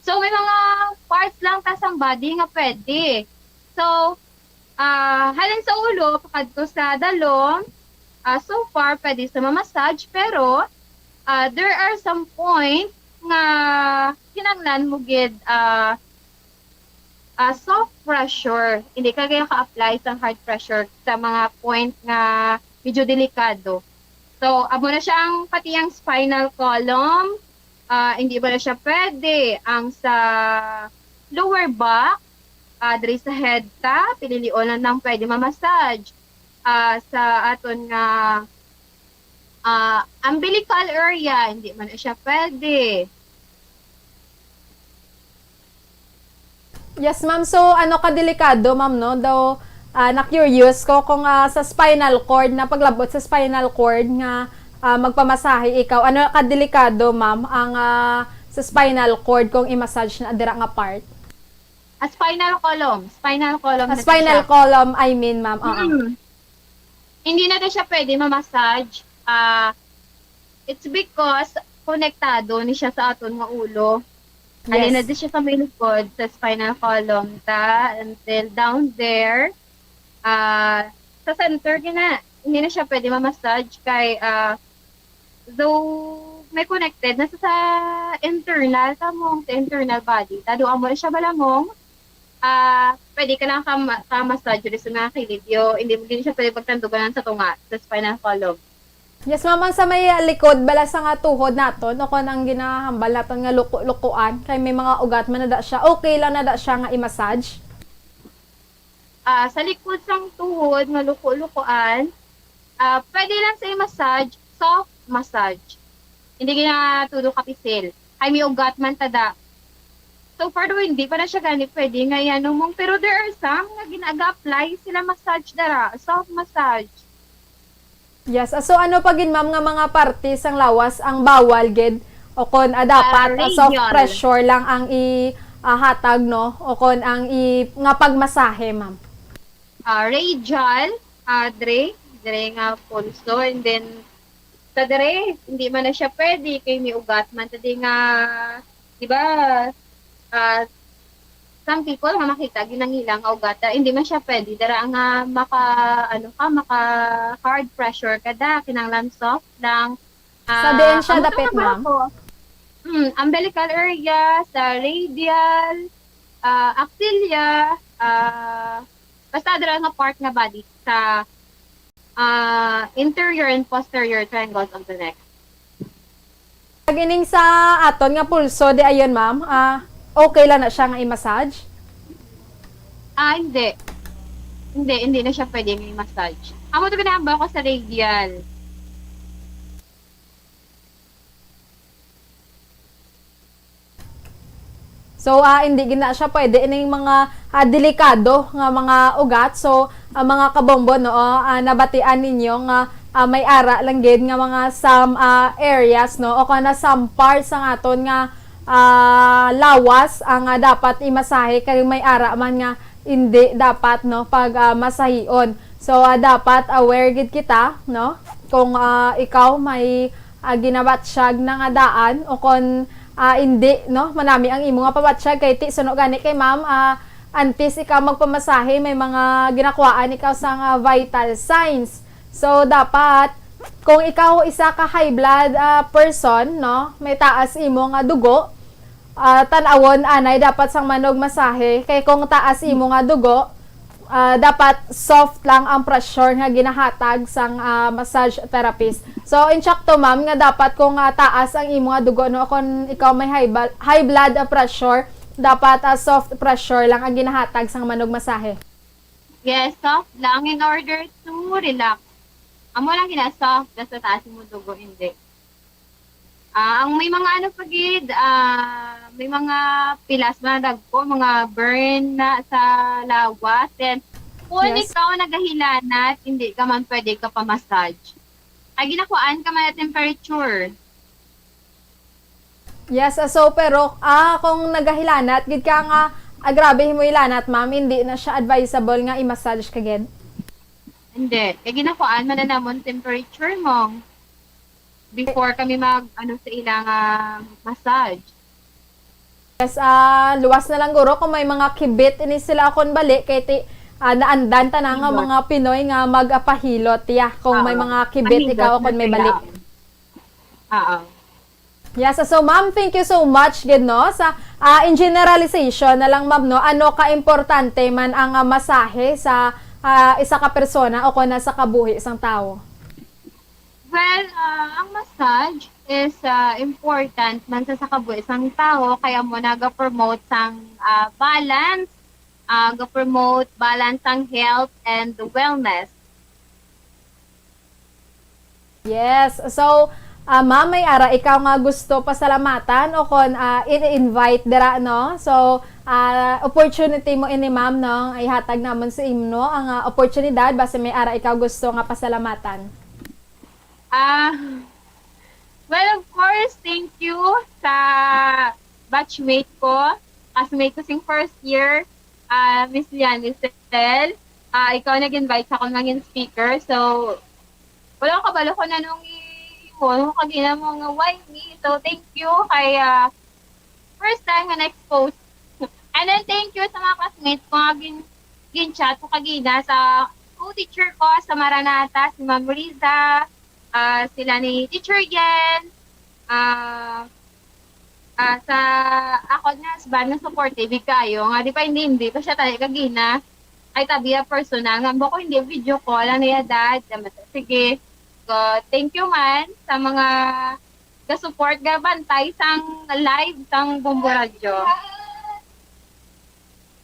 So, may mga parts lang ta sang body nga pwede. So, ah, halin sa ulo pakadto sa dalom, ah, so far pwede sa ma-massage, pero, ah, there are some point nga kinahanglan mo gid, ah, ah, soft pressure. Hindi ka kaya ka-apply sa hard pressure sa mga point nga medyo delikado. So, amo na siya ang pati ang spinal column, ah, hindi ba na siya pwede? Ang sa lower back, ah, diri sa head ta, pinilion lang nang pwede ma-massage. Ah, sa aton nga, ah, umbilical area, hindi man na siya pwede. Yes, ma'am. So, ano ka delikado, ma'am, no? Daw, ah, na-curious ko kung, ah, sa spinal cord, na paglabot sa spinal cord nga, ah, magpamasahe ikaw, ano ka delikado, ma'am, ang, ah, sa spinal cord kung i-massage na dira nga part? Ah, spinal column. Spinal column Ah, na spinal siya. column, I mean, ma'am. Oo. Mm. Hindi na daw siya pwede ma-massage. Ah, it's because konektado ni siya sa aton nga ulo. Yes. Halin na di siya sa may likod, sa spinal column ta, until down there. Ah, sa center, gina, hindi na siya pwede ma-massage kay, ah, though may connected na sa, sa internal ta mong, sa internal body. Tado amo na siya balamong, ah, pwede ka lang ka, ka-massage diri sa mga kilid, yo. Hindi mo din siya pwede pagtanduganan sa tunga, sa spinal column. Yes, ma'am, ang sa may, ah, likod bala sa nga tuhod naton, o kon ang ginahambal naton nga luko-lukoan, kay may mga ugat man na da siya, okay lang na da siya nga i-massage? Ah, sa likod sang tuhod nga luko-lukoan, ah, pwede lang sa i-massage, soft massage. Hindi gina tudo kapisil. Ay, may ugat man tada. So far daw, hindi pa na siya gani pwede nga yan, mong, pero there are some nga gina-apply sila massage dara, soft massage. Yes. Ah, so ano pa gid, ma'am, nga mga parte sang lawas ang bawal gid o kon, ah, dapat, Ah, ah, soft radial. pressure lang ang i, ah, hatag, no? O kon ang i, nga pagmasahe, ma'am? Ah, radial, ah, dre, dre nga pulso, and then sa dre, hindi man na siya pwede kay may ugat man ta di nga, di ba, ah, some people nga makita ginangilang nga ugat, ah, hindi man siya pwede dara nga maka, ano ka, maka hard pressure ka da, kinahanglan soft lang. Sa Ah, diin siya amo to dapit, nga ma'am? barako. Hmm, umbilical area, sa radial, ah, axilla, ah, basta dira nga part nga body sa, ah, interior and posterior triangles of the neck. Pag ining sa aton nga pulso, di ayon, ma'am, ah, okay lang na siya nga i-massage? Ah, hindi. Hindi, hindi na siya pwede nga i-massage. Amo to ginahambal ko sa radial. So, ah, hindi gid na siya pwede ining mga, ah, delikado nga mga ugat. So, ah, mga kabombo, no, ah, nabatian ninyo nga, ah, may ara lang gid nga mga some, ah, areas, no, o kana some parts sang aton nga, ah, lawas ang, ah, dapat imasahe kay may ara man nga hindi dapat, no, pag, ah, masahion. So, ah, dapat aware gid kita, no, kung, ah, ikaw may ah, ginabatsyag na nga daan o kon, ah, indi, no? Manami ang imo nga pabatsyag kay ti suno gani kay ma'am, ah, antes ikaw magpamasahe, may mga ginakuhaan ikaw sa nga vital signs. So, dapat, Kung ikaw isa ka high blood, ah, person, no, may taas imo nga dugo, ah, tan-awon anay dapat sang manugmasahe, kay kung taas imo nga dugo, ah, dapat soft lang ang pressure nga ginahatag sang, ah, massage therapist. So, insakto, ma'am, nga dapat kung, ah, taas ang imo nga dugo, no, kung ikaw may high, bal- high blood, ah, pressure, dapat, ah, soft pressure lang ang ginahatag sang manugmasahe. Yes, soft lang in order to relax. Amo lang gina-soft, basta taas mo dugo, hindi. Ah, ang may mga ano pa gid, ah, may mga pilas ba dagko, mga burn na sa lawas. Then, kung Yes. ikaw nagahilanat, hindi ka man pwede ka pa-massage. Ay, ginakuhaan ka man na temperature. Yes, ah, so, pero, ah, kung nagahilanat gid ka nga, ah, grabe himo hilanat, ma'am, hindi na siya advisable nga i-massage ka gid? Hindi. Kay ginakuhaan man na namon temperature mo before kami mag, ano, sa ilang, ah, massage. Yes, ah, luwas na lang guro kung may mga kibit ini sila akon bali, kay ti-, ah, naandan ta na nga Kibot. mga Pinoy nga magapahilot, ya, kung may Oo. mga kibit Pahilot ikaw na akon may sila. bali. Oo. Yes, so ma'am, thank you so much gid, no, sa, ah, in generalization na lang, ma'am, no, ano ka importante man ang, ah, masahe sa, ah, isa ka persona o kon sa kabuhi sang tawo? Well, ah, ang massage is, ah, important man sa, sa kabuhi sang tawo, kaya mo naga-promote sang, ah, balance, ah, ga-promote balance sang health and wellness. Yes. So, ah, ma'am, may ara ikaw nga gusto pasalamatan o kon, ah, i-invite dira, no? So, ah, opportunity mo ini, ma'am, no? Ihatag namon sa imo ang, ah, oportunidad basi may ara ikaw gusto nga pasalamatan. Ah, well, of course, thank you sa batchmate ko, classmate ko sing first year, ah, Miss Lianicel. Ah, ikaw nag-invite sa akon mangin speaker. So, wala ko kabalo kung anong i-, mo, kagina mo nga, "Why me?" So, thank you kay, ah, first time nga na-expose. And then, thank you sa mga classmates ko nga gin-, gin-chat ko kagina, sa co-teacher ko sa Maranatha, si Ma'am Riza, ah, sila ni Teacher Yen, ah, ah, sa akon nga husband nga supportive kayo, nga di pa hindi, hindi pa siya tayo kagina. Ay, tabi, ah, personal. Nga mo ko hindi video call ang iya dad. Sige. So, thank you man sa mga ga-support, gabantay sang live sang Bombo Radyo.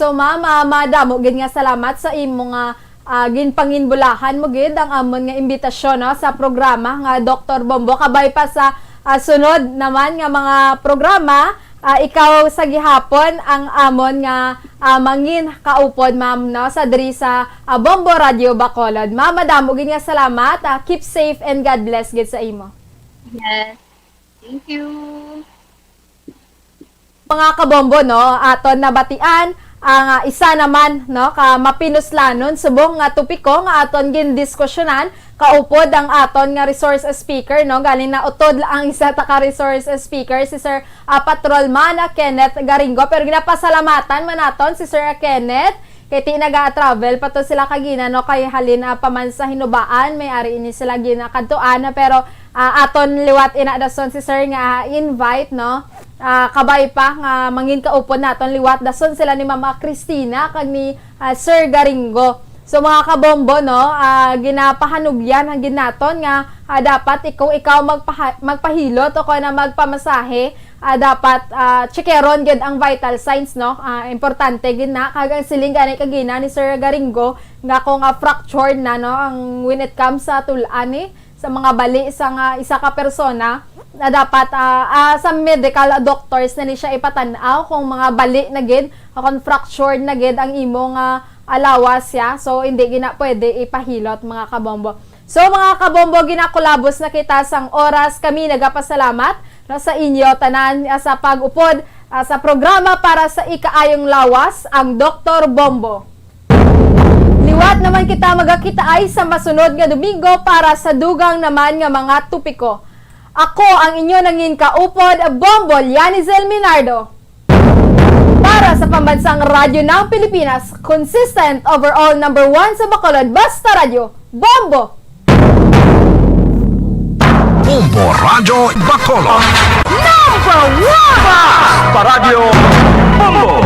So, ma'am, ah, madamo gid nga salamat sa imo nga, ah, ginpanginbulahan mo gid ang amon nga imbitasyon, no, sa programa nga Doktor Bombo. Kabay pa sa, ah, sunod naman nga mga programa, ah, ikaw sa gihapon ang amon nga, ah, mangin kaupod, ma'am, no, sa diri sa, ah, Bombo Radio Bacolod. Ma'am, madamo gid nga salamat. Ah, keep safe and God bless gid sa imo. Yes. Thank you. Mga kabombo, no, aton nabatian ang, ah, isa naman, no, ka mapinuslanon subong nga topiko nga aton gindiskusyonan, kaupod ang aton nga resource speaker, no, galing na utod ang isa ta ka resource speaker, si Sir, ah, Patrolman, ah, Kenneth Garingo. Pero ginapasalamatan man naton si Sir, ah, Kenneth, kay ti naga-travel pa to sila kagina, no, kay halin, ah, pa man sa Hinubaan, may ari ini sila ginakadtuan, ah, pero, ah, aton liwat ina dason si Sir nga, ah, invite, no? Ah, kabay pa nga mangin kaupod naton liwat dason sila ni Mama Cristina kag ni, ah, Sir Garingo. So, mga kabombo, no, ah, ginapahanugyan ang gid naton nga, ah, dapat ik-, kung ikaw magpaha-, magpahilot o kung na magpamasahe, ah, dapat, ah, checkeron gid ang vital signs, no? Ah, importante gid na. Kag ang siling gani kagina ni Sir Garingo nga kung, ah, fractured na, no, ang when it comes sa tul-an ni sa mga bali sa nga isa ka persona na dapat, ah, ah, sa medical doctors na ni siya ipatan-aw kung mga bali na gid, ah, kung fractured na gid ang imo nga, ah, lawas siya. So, hindi gina pwede ipahilot, mga kabombo. So, mga kabombo, ginakulabos na kita sang oras. Kami nagapasalamat, no, sa inyo tanan, ah, sa pag-upod, ah, sa programa para sa ikaayong lawas, ang Doktor Bombo. Liwat naman kita magakitaay sa masunod nga Domingo para sa dugang naman nga mga topiko. Ako ang inyo nangin kaupod, Bombo Lianizel Minardo. Para sa Pambansang Radyo ng Pilipinas, consistent overall number one sa Bacolod, Basta Radyo, Bombo! Bombo Radyo Bacolod. Number one! Paradyo Bombo!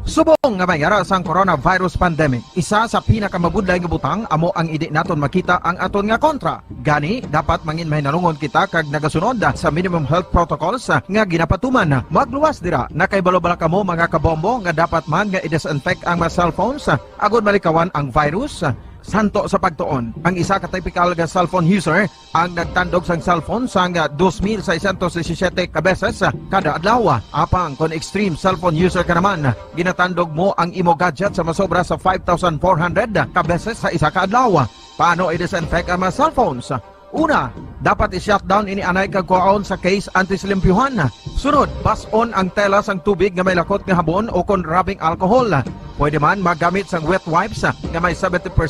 Subong nga may ara sang coronavirus pandemic, isa sa pinakamabudlay nga butang amo ang hindi naton makita ang aton nga kontra. Gani, dapat mangin mahinalungon kita kag nagasunod sa minimum health protocols nga ginapatuman. Magluwas dira, nakahibalo bala kamo, mga kabombo, nga dapat man nga i-disinfect ang mga cellphones agod malikawan ang virus? Santo sa pagtuon, ang isa ka typical nga cellphone user ang nagtandog sang cellphone sang dos mil seiscientos disisiete ka beses kada adlaw. Apang kon extreme cellphone user ka naman, ginatandog mo ang imo gadget sa masobra sa five thousand four hundred ka beses sa isa ka adlaw. Paano i-disinfect ang mga cellphones? Una, dapat i-shutdown ini anay kag kuhaon sa case antes limpyuhan. Sunod, bas-on ang tela sang tubig nga may lakot nga habon o kon rubbing alcohol. Pwede man magamit sang wet wipes nga may seventy percent